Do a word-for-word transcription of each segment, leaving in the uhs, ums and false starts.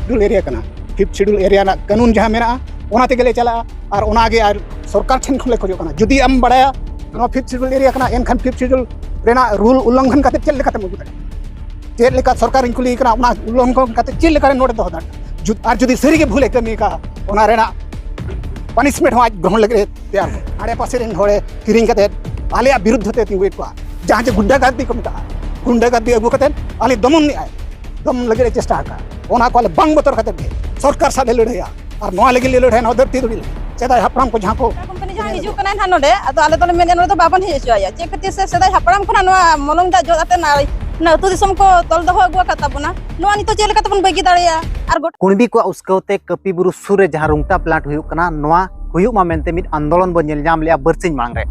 Schedule area ᱠᱟᱱᱟ᱾ Fifth Schedule area ᱨᱮᱱᱟᱜ ᱠᱟᱹᱱᱩᱱ ᱡᱟᱦᱟᱸ ᱢᱮᱱᱟᱜᱼᱟ, ᱚᱱᱟ ᱛᱮᱜᱮ ᱞᱮ ᱪᱟᱞᱟᱜᱼᱟ᱾ ᱟᱨ ᱚᱱᱟᱜᱮ ᱟᱨ ᱥᱚᱨᱠᱟᱨ ᱴᱷᱮᱱ ᱠᱷᱚᱱ ᱞᱮ ᱠᱷᱚᱡᱚᱜ ᱠᱟᱱᱟ, ᱡᱩᱫᱤ ᱟᱢ ᱵᱟᱲᱟᱭᱟ ᱱᱚᱣᱟ Fifth Schedule area ᱠᱟᱱᱟ, ᱮᱱᱠᱷᱟᱱ Fifth Schedule ᱨᱮᱱᱟᱜ rule ᱩᱞᱞᱚᱝᱜᱷᱚᱱ ᱠᱟᱛᱮ ᱪᱮᱫ ᱞᱮᱠᱟᱛᱮᱢ ᱟᱹᱜᱩ ᱫᱟᱲᱮᱭᱟᱜᱼᱟ? ᱪᱮᱫ ᱞᱮᱠᱟ ᱥᱚᱨᱠᱟᱨᱤᱧ ᱠᱩᱞᱤᱭᱮ ᱠᱟᱱᱟ, ᱚᱱᱟ ᱩᱞᱞᱚᱝᱜᱷᱚᱱ ᱠᱟᱛᱮ ᱪᱮᱫ ᱞᱮᱠᱟᱨᱮ ᱱᱚᱰᱮ ᱫᱚᱦᱚ ᱫᱟᱲᱮᱭᱟᱜᱼᱟ? ᱡᱩᱫ-, ᱟᱨ ᱡᱩᱫᱤ ᱥᱟᱹᱨᱤᱜᱮ ᱵᱷᱩᱞᱮ ᱠᱟᱹᱢᱤ ᱠᱟᱜᱼᱟ, ᱚᱱᱟ ᱨᱮᱱᱟᱜ punishment ᱦᱚᱸ ᱟᱡ ᱜᱨᱚᱦᱚᱱ ᱞᱟᱹᱜᱤᱫ ᱮ ᱛᱮᱭᱟᱨ ᱠᱚᱜᱼᱟ᱾ ᱟᱲᱮᱯᱟᱥᱮ ᱨᱮᱱ ᱦᱚᱲᱮ ᱠᱤᱨᱤᱧ ᱠᱟᱛᱮ ᱟᱞᱮᱭᱟᱜ ᱵᱤᱨᱩᱫᱽᱫᱷᱚ ᱛᱮ ᱛᱤᱸᱜᱩᱭᱮᱫ ᱠᱚᱣᱟ, ᱡᱟᱦᱟᱸ ᱡᱮ ᱜᱩᱱᱰᱟᱜᱟᱨᱫᱤ ᱠᱚ ᱢᱮᱛᱟᱜᱼᱟ, ᱜᱩᱱᱰᱟᱜᱟᱨᱫᱤ ᱟᱹᱜᱩ ᱠᱟᱛᱮ ᱟᱞᱮ ᱫᱚᱢᱚᱱ ᱞᱮᱫᱼᱟᱭ, ᱫᱚᱢᱚᱱ ᱞᱟᱹᱜᱤᱫ ᱮ ᱪᱮᱥᱴᱟ ᱟᱠᱟᱫᱼᱟ᱾ ᱚᱱᱟ ᱠᱚ ᱟᱞᱮ ᱵᱟᱝ ᱵᱚᱛᱚᱨ ᱠᱟᱛᱮ ᱜᱮ ᱥᱚᱨᱠᱟᱨ ᱥᱟᱶ ᱞᱮ ᱞᱟᱹᱲᱦᱟᱹᱭᱟ, ᱟᱨ ᱱᱚᱣᱟ ᱞᱟᱹᱜᱤᱫ ᱞᱮ ᱞᱟᱹᱲᱦᱟᱹᱭᱟ᱾ ᱱᱚᱣᱟ ᱫᱷᱟᱹᱨᱛᱤ ᱫᱷᱩᱲᱤ ᱞᱟᱹᱜᱤᱫ ᱥᱮᱫᱟᱭ ᱦᱟᱯᱲᱟᱢ ᱠᱚ ᱡᱟᱦᱟᱸ ᱠᱚ ᱠᱳᱢᱯᱟᱱᱤ ᱡᱟᱦᱟᱸ ᱦᱤᱡᱩᱜ ᱠᱟᱱᱟᱭ ᱱᱟᱦᱟᱜ ᱱᱚᱰᱮ, ᱟᱫᱚ ᱟᱞᱮ ᱫᱚᱞᱮ ᱢᱮᱱᱮᱫᱼᱟ ᱱᱚᱰᱮ ᱫᱚ ᱵᱟᱵᱚᱱ ᱦᱮᱡ ᱦᱚᱪᱚᱣᱟᱭᱟ᱾ ᱪᱮᱫ ᱠᱷᱟᱹᱛᱤᱨ ᱥᱮ ᱥᱮᱫᱟᱭ ᱦᱟᱯᱲᱟᱢ ᱠᱷᱚᱱᱟᱜ ᱱᱚᱣᱟ ᱢᱚᱞᱚᱝ ᱫᱟᱜ ᱡᱚᱫ ᱟᱛᱮ ᱱᱟ-, ᱱᱟ ᱟᱹᱛᱩ ᱫᱤᱥᱚᱢ ᱠᱚ ᱛᱚᱞ ᱫᱚᱦᱚ ᱟᱹᱜᱩ ᱟᱠᱟᱫ ᱛᱟᱵᱚᱱᱟ, ᱱᱚᱣᱟ ᱱᱤᱛᱚᱜ ᱪᱮᱫ ᱞᱮᱠᱟ ᱛᱮᱵᱚᱱ ᱵᱟᱹᱜᱤ ᱫᱟᱲᱮᱭᱟᱜᱼᱟ? ᱟᱨ ᱜᱚᱴ- ᱠᱩᱬᱵᱤ ᱠᱚᱣᱟᱜ ᱩᱥᱠᱟᱹᱣ ᱛᱮ ᱠᱟᱹᱯᱤ ᱵᱩᱨᱩ ᱥᱩᱨ ᱨᱮ ᱡᱟᱦᱟᱸ ᱨᱩᱝᱴᱟ ᱯᱞᱟᱱᱴ ᱦᱩᱭᱩᱜ ᱠᱟᱱᱟ, ᱱᱚᱣᱟ ᱦᱩᱭᱩᱜ ᱢᱟ ᱢᱮᱱᱛᱮ ᱢᱤᱫ ᱟᱱᱫᱳᱞᱚᱱ ᱵᱚᱱ ᱧᱮᱞ ᱧᱟᱢ ᱞᱮᱜᱼᱟ ᱵᱟᱨᱥᱤᱧ ᱢᱟᱲᱟᱝ ᱨᱮ᱾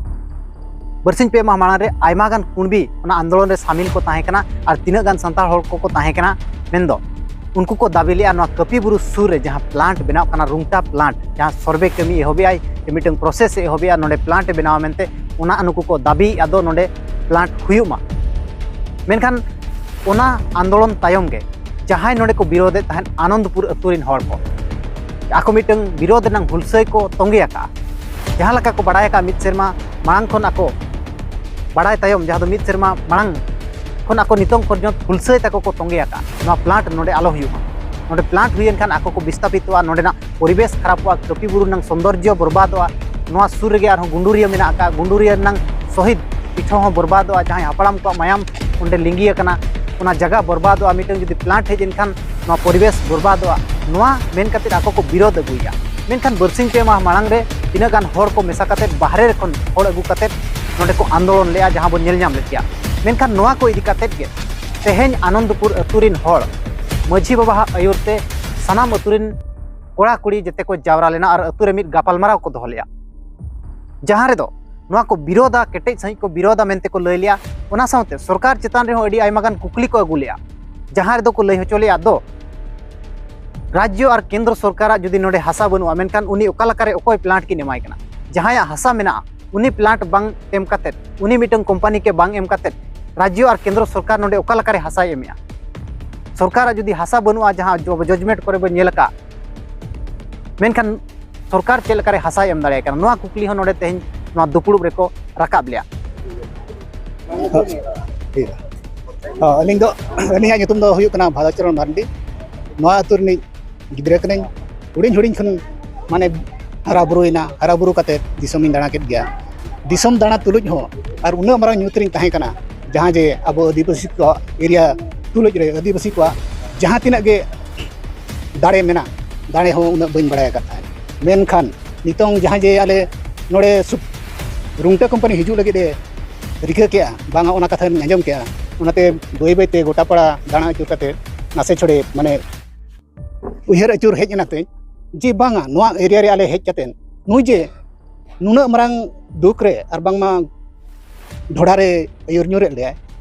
ᱵᱟᱨᱥᱤᱧ ᱯᱮ ᱢᱟᱦᱟ ᱢᱟᱲᱟᱝ ᱨᱮ ᱟᱭᱢᱟ ᱜᱟᱱ ᱠᱩᱬᱵᱤ ᱚᱱᱟ ᱟᱱᱫᱳᱞᱚᱱ ᱨᱮ ᱥᱟᱢᱤᱞ ᱠᱚ ᱛᱟᱦᱮᱸ ᱠᱟᱱᱟ ᱟᱨ ᱛᱤᱱᱟᱹᱜ ᱜᱟᱱ ᱥᱟᱱᱛᱟᱲ ᱦᱚᱲ ᱠᱚᱠᱚ ᱛᱟᱦᱮᱸ ᱠᱟᱱᱟ, ᱢᱮᱱᱫᱚ ᱩᱱᱠᱩ ᱠᱚ ᱫᱟᱹᱵᱤ ᱞᱮᱜᱼᱟ ᱱᱚᱣᱟ ᱠᱟᱹᱯᱤ ᱵᱩᱨᱩ ᱥᱩᱨ ᱨᱮ ᱡᱟᱦᱟᱸ ᱯᱞᱟᱱᱴ ᱵᱮᱱᱟᱣ ᱠᱟᱱᱟ, ᱨᱩᱝᱴᱟ ᱯᱞᱟᱱᱴ, ᱡᱟᱦᱟᱸ ᱥᱚᱨᱵᱷᱮ ᱠᱟᱹᱢᱤ ᱮᱦᱚᱵᱮᱜᱼᱟᱭ, ᱥᱮ ᱢᱤᱫᱴᱟᱝ ᱯᱨᱚᱥᱮᱥ ᱮ ᱮᱦᱚᱵᱮᱜᱼᱟ, ᱱᱚᱰᱮ ᱯᱞᱟᱱᱴ ᱮ ᱵᱮᱱᱟᱣᱟ ᱢᱮᱱᱛᱮ, ᱚᱱᱟ ᱱᱩᱠᱩ ᱠᱚ ᱫᱟᱹᱵᱤᱭᱮᱜᱼᱟ ᱫᱚ ᱱᱚᱰᱮ ᱯᱞᱟᱱᱴ ᱦᱩᱭᱩᱜ ᱢᱟ᱾ ᱢᱮᱱᱠᱷᱟᱱ ᱚᱱᱟ ᱟᱱᱫᱳᱞᱚᱱ ᱛᱟᱭᱚᱢ ᱜᱮ ᱡᱟᱦᱟᱸᱭ ᱱᱚᱰᱮ ᱠᱚ ᱵᱤᱨᱳᱫᱮᱫ ᱛᱟᱦᱮᱸᱫ, ᱟᱱᱚᱱᱫᱯᱩᱨ ᱟᱹᱛᱩ ᱨᱤᱱ ᱦᱚᱲ ᱠᱚ, ᱟᱠᱚ ᱢᱤᱫᱴᱟᱝ ᱵᱤᱨᱳᱫ ᱨᱮᱱᱟᱜ ᱦᱩᱞᱥᱟᱹᱭ ᱠᱚ ᱛᱚᱸᱜᱮ ᱟᱠᱟᱫᱼᱟ᱾ ᱡᱟᱦᱟᱸ ᱞᱮᱠᱟ ᱠᱚ ᱵᱟᱲᱟᱭ ᱟᱠᱟᱫ, ᱢᱤᱫ ᱥᱮᱨᱢᱟ ᱢᱟᱲᱟᱝ ᱠᱷᱚᱱ ᱟᱠᱚ ᱵᱟᱲᱟᱭ ᱛᱟᱭᱚᱢ, ᱡᱟᱦᱟᱸ ᱫᱚ ᱢᱤᱫ ᱥᱮᱨᱢᱟ ᱢᱟᱲᱟᱝ ᱠᱷᱚᱱ ᱟᱠᱚ ᱱᱤᱛᱚᱝ ᱯᱚᱨᱡᱚᱱᱛ ᱦᱩᱞᱥᱟᱹᱭ ᱛᱟᱠᱚ ᱠᱚ ᱛᱚᱸᱜᱮ ᱟᱠᱟᱫᱼᱟ, ᱱᱚᱣᱟ ᱯᱞᱟᱱᱴ ᱱᱚᱰᱮ ᱟᱞᱚ ᱦᱩᱭᱩᱜ ᱢᱟ᱾ ᱱᱚᱰᱮ ᱯᱞᱟᱱᱴ ᱦᱩᱭᱮᱱ ᱠᱷᱟᱱ ᱟᱠᱚ ᱠᱚ ᱵᱤᱥᱛᱟᱯᱤᱛᱚᱜᱼᱟ, ᱱᱚᱰᱮᱱᱟᱜ ᱯᱚᱨᱤᱵᱮᱥ ᱠᱷᱟᱨᱟᱯᱚᱜᱼᱟ, ᱠᱟᱹᱯᱤ ᱵᱩᱨᱩ ᱨᱮᱱᱟᱜ ᱥᱚᱱᱫᱚᱨᱡᱚ ᱵᱚᱨᱵᱟᱫᱚᱜᱼᱟ᱾ ᱱᱚᱣᱟ ᱥᱩᱨ ᱨᱮᱜᱮ ᱟᱨᱦᱚᱸ ᱜᱩᱸᱰᱩᱨᱤᱭᱟᱹ ᱢᱮᱱᱟᱜ ᱟᱠᱟᱫ, ᱜᱩᱸᱰᱩᱨᱤᱭᱟᱹ ᱨᱮᱱᱟᱜ ᱥᱚᱦᱤᱫ ᱯᱤᱴᱷᱟᱹ ᱦᱚᱸ ᱵᱚᱨᱵᱟᱫᱚᱜᱼᱟ, ᱡᱟᱦᱟᱸᱭ ᱦᱟᱯᱲᱟᱢ ᱠᱚᱣᱟᱜ ᱢᱟᱭᱟᱢ ᱚᱸᱰᱮ ᱞᱤᱸᱜᱤ ᱟᱠᱟᱱᱟ, ᱚᱱᱟ ᱡᱟᱭᱜᱟ ᱵᱚᱨᱵᱟᱫᱚᱜᱼᱟ᱾ ᱢᱤᱫᱴᱟᱝ ᱡᱩᱫᱤ ᱯᱞᱟᱱᱴ ᱦᱮᱡ ᱮᱱᱠᱷᱟᱱ ᱱᱚᱣᱟ ᱯᱚᱨᱤᱵᱮᱥ ᱵᱚᱨᱵᱟᱫᱚᱜᱼᱟ, ᱱᱚᱣᱟ ᱢᱮᱱ ᱠᱟᱛᱮ ᱟᱠᱚ ᱠᱚ ᱵᱤᱨᱳᱫ ᱟᱹᱜᱩᱭᱮᱫᱼᱟ᱾ ᱢᱮᱱᱠᱷᱟᱱ ᱵᱟᱨᱥᱤᱧ ᱯᱮ ᱢᱟᱦᱟ ᱢᱟᱲᱟᱝ ᱨᱮ ᱛᱤᱱᱟᱹᱜ ᱜᱟᱱ ᱦᱚᱲ ᱠᱚ ᱢᱮᱥᱟ ᱠᱟᱛᱮ, ᱵᱟᱦᱨᱮ ᱠᱷᱚᱱ ᱦᱚᱲ ᱟᱹᱜᱩ ᱠᱟᱛᱮ ᱱᱚᱰᱮ ᱠᱚ ᱟᱱᱫᱳᱞᱚᱱ ᱞᱮᱫᱼᱟ, ᱡᱟᱦᱟᱸ ᱵᱚᱱ ᱧᱮᱞ ᱧᱟᱢ ᱞᱮᱫ ᱜᱮᱭᱟ᱾ ᱢᱮᱱᱠᱷᱟᱱ ᱱᱚᱣᱟ ᱠᱚ ᱤᱫᱤ ᱠᱟᱛᱮ ᱜᱮ ᱛᱮᱦᱮᱧ ᱟᱱᱚᱱᱫᱯᱩᱨ ᱟᱹᱛᱩ ᱨᱤᱱ ᱦᱚᱲ ᱢᱟᱹᱡᱷᱤ ᱵᱟᱵᱟᱣᱟᱜ ᱟᱹᱭᱩᱨ ᱛᱮ ᱥᱟᱱᱟᱢ ᱟᱹᱛᱩ ᱨᱤᱱ ᱠᱚᱲᱟ ᱠᱩᱲᱤ ᱡᱮᱛᱮ ᱠᱚ ᱡᱟᱣᱨᱟ ᱞᱮᱱᱟ ᱟᱨ ᱟᱹᱛᱩ ᱨᱮ ᱢᱤᱫ ᱜᱟᱯᱟᱞᱢᱟᱨᱟᱣ ᱠᱚ ᱫᱚᱦᱚ ᱞᱮᱫᱼᱟ, ᱡᱟᱦᱟᱸ ᱨᱮᱫᱚ ᱱᱚᱣᱟ ᱠᱚ ᱵᱤᱨᱳᱫᱟ, ᱠᱮᱴᱮᱡ ᱥᱟᱺᱦᱤᱡ ᱠᱚ ᱵᱤᱨᱳᱫᱟ ᱢᱮᱱᱛᱮ ᱠᱚ ᱞᱟᱹᱭ ᱞᱮᱫᱼᱟ᱾ ᱚᱱᱟ ᱥᱟᱶᱛᱮ ᱥᱚᱨᱠᱟᱨ ᱪᱮᱛᱟᱱ ᱨᱮᱦᱚᱸ ᱟᱹᱰᱤ ᱟᱭᱢᱟ ᱜᱟᱱ ᱠᱩᱠᱞᱤ ᱠᱚ ᱟᱹᱜᱩ ᱞᱮᱫᱼᱟ, ᱡᱟᱦᱟᱸ ᱨᱮᱫᱚ ᱠᱚ ᱞᱟᱹᱭ ᱦᱚᱪᱚ ᱞᱮᱫᱼᱟ ᱫᱚ, ᱨᱟᱡᱽᱡᱚ ᱟᱨ ᱠᱮᱱᱫᱨᱚ ᱥᱚᱨᱠᱟᱨᱟᱜ ᱡᱩᱫᱤ ᱱᱚᱰᱮ ᱦᱟᱥᱟ ᱵᱟᱹᱱᱩᱜᱼᱟ, ᱢᱮᱱᱠᱷᱟᱱ ᱩᱱᱤ ᱚᱠᱟ ᱞᱮᱠᱟᱨᱮ ᱚᱠᱚᱭ ᱯᱞᱟᱱᱴ ᱠᱤᱱ ᱮᱢᱟᱭ ᱠᱟᱱᱟ? ᱡᱟᱦᱟᱸᱭᱟᱜ ᱦᱟᱥᱟ ᱢᱮᱱᱟᱜᱼᱟ, ᱩᱱᱤ ᱯᱞᱟᱱᱴ ᱵᱟᱝ ᱮᱢ ᱠᱟᱛᱮᱫ, ᱩᱱᱤ ᱢᱤᱫᱴᱟᱝ ᱠᱳᱢᱯᱟᱱᱤ ᱠᱮ ᱵᱟᱝ ᱮᱢ ᱠᱟᱛᱮᱫ, ᱨᱟᱡᱽᱡᱚ ᱟᱨ ᱠᱮᱱᱫᱨᱚ ᱥᱚᱨᱠᱟᱨ ᱱᱚᱰᱮ ᱚᱠᱟ ᱞᱮᱠᱟᱨᱮ ᱦᱟᱥᱟᱭ ᱮᱢᱮᱜᱼᱟ? ᱥᱚᱨᱠᱟᱨᱟᱜ ᱡᱩᱫᱤ ᱦᱟᱥᱟ ᱵᱟᱹᱱᱩᱜᱼᱟ, ᱡᱟᱦᱟᱸ ᱡᱚ-, ᱡᱟᱡᱽᱢᱮᱱᱴ ᱠᱚᱨᱮ ᱵᱚᱱ ᱧᱮᱞ ᱟᱠᱟᱫ, ᱢᱮᱱᱠᱷᱟᱱ ᱥᱚᱨᱠᱟᱨ ᱪᱮᱫ ᱞᱮᱠᱟᱨᱮ ᱦᱟᱥᱟᱭ ᱮᱢ ᱫᱟᱲᱮᱭᱟᱭ ᱠᱟᱱᱟ? ᱱᱚᱣᱟ ᱠᱩᱠᱞᱤ ᱦᱚᱸ ᱱᱚᱰᱮ ᱛᱮᱦᱮᱧ ᱱᱚᱣᱟ ᱫᱩᱯᱲᱩᱵ ᱨᱮᱠᱚ ᱨᱟᱠᱟᱵ ᱞᱮᱫᱼᱟ᱾ ᱦᱚᱸ, ᱟᱹᱞᱤᱧ ᱫᱚ, ᱟᱹᱞᱤᱧᱟᱜ ᱧᱩᱛᱩᱢ ᱫᱚ ᱦᱩᱭᱩᱜ ᱠᱟᱱᱟ ᱵᱷᱟᱫᱚᱪᱚᱨᱚᱱ ᱢᱟᱨᱰᱤ᱾ ᱱᱚᱣᱟ ᱟᱹᱛᱩ ᱨᱤᱱᱤᱡ ᱜᱤᱫᱽᱨᱟᱹ ᱠᱟᱹᱱᱟᱹᱧ᱾ ᱦᱩᱰᱤᱧ ᱦᱩᱰᱤᱧ ᱠᱷᱚᱱ ᱢᱟᱱᱮ ᱦᱟᱨᱟ ᱵᱩᱨᱩᱭᱮᱱᱟ᱾ ᱦᱟᱨᱟ ᱵᱩᱨᱩ ᱠᱟᱛᱮ ᱫᱤᱥᱚᱢᱤᱧ ᱫᱟᱬᱟ ᱠᱮᱫ ᱜᱮᱭᱟ᱾ ᱫᱤᱥᱚᱢ ᱫᱟᱬᱟ ᱛᱩᱞᱩᱡ ᱦᱚᱸ ᱟᱨ ᱩᱱᱟᱹᱜ ᱢᱟᱨᱟᱝ ᱧᱩᱛ ᱨᱤᱧ ᱛᱟᱦᱮᱸ ᱠᱟᱱᱟ, ᱡᱟᱦᱟᱸ ᱡᱮ ᱟᱵᱚ ᱟᱹᱫᱤᱵᱟᱹᱥᱤ ᱠᱚᱣᱟᱜ ᱮᱨᱤᱭᱟ ᱛᱩᱞᱩᱡ ᱨᱮ ᱟᱹᱫᱤᱵᱟᱹᱥᱤ ᱠᱚᱣᱟᱜ ᱡᱟᱦᱟᱸ ᱛᱤᱱᱟᱹᱜ ᱜᱮ ᱫᱟᱲᱮ ᱢᱮᱱᱟᱜ, ᱫᱟᱲᱮ ᱦᱚᱸ ᱩᱱᱟᱹᱜ ᱵᱟᱹᱧ ᱵᱟᱲᱟᱭ ᱟᱠᱟᱫ ᱛᱟᱦᱮᱸᱫ᱾ ᱢᱮᱱᱠᱷᱟᱱ ᱱᱤᱛᱚᱝ ᱡᱟᱦᱟᱸ ᱡᱮ ᱟᱞᱮ ᱱᱚᱰᱮ ᱥᱩ-, ᱨᱩᱝᱴᱟᱹ ᱠᱳᱢᱯᱟᱱᱤ ᱦᱤᱡᱩᱜ ᱞᱟᱹᱜᱤᱫ ᱮ ᱨᱤᱠᱟᱹ ᱠᱮᱜᱼᱟ, ᱵᱟᱝᱟ ᱚᱱᱟ ᱠᱟᱛᱷᱟᱧ ᱟᱸᱡᱚᱢ ᱠᱮᱜᱼᱟ᱾ ᱚᱱᱟᱛᱮ ᱵᱟᱹᱭ ᱵᱟᱹᱭᱛᱮ ᱜᱚᱴᱟ ᱯᱟᱲᱟ ᱫᱟᱬᱟ ᱟᱹᱪᱩᱨ ᱠᱟᱛᱮ ᱱᱟᱥᱮ ᱪᱷᱚᱲᱮ ᱢᱟᱱᱮ ᱩᱭᱦᱟᱹᱨ ᱟᱹᱪᱩᱨ ᱦᱮᱡ ᱮᱱᱟ ᱛᱤᱧ ᱡᱮ ᱵᱟᱝᱟ ᱱᱚᱣᱟ ᱮᱨᱤᱭᱟ ᱨᱮ ᱟᱞᱮ ᱦᱮᱡ ᱠᱟᱛᱮ ᱱᱩᱭ ᱡᱮ ᱱᱩᱱᱟᱹᱜ ᱢᱟᱨᱟᱝ ᱫᱩᱠ ᱨᱮ ᱟᱨ ᱵᱟᱝᱢᱟ ᱰᱷᱚᱰᱟ ᱨᱮ ᱟᱹᱭᱩᱨ ᱧᱩᱨᱮᱫ ᱞᱮᱭᱟᱭ,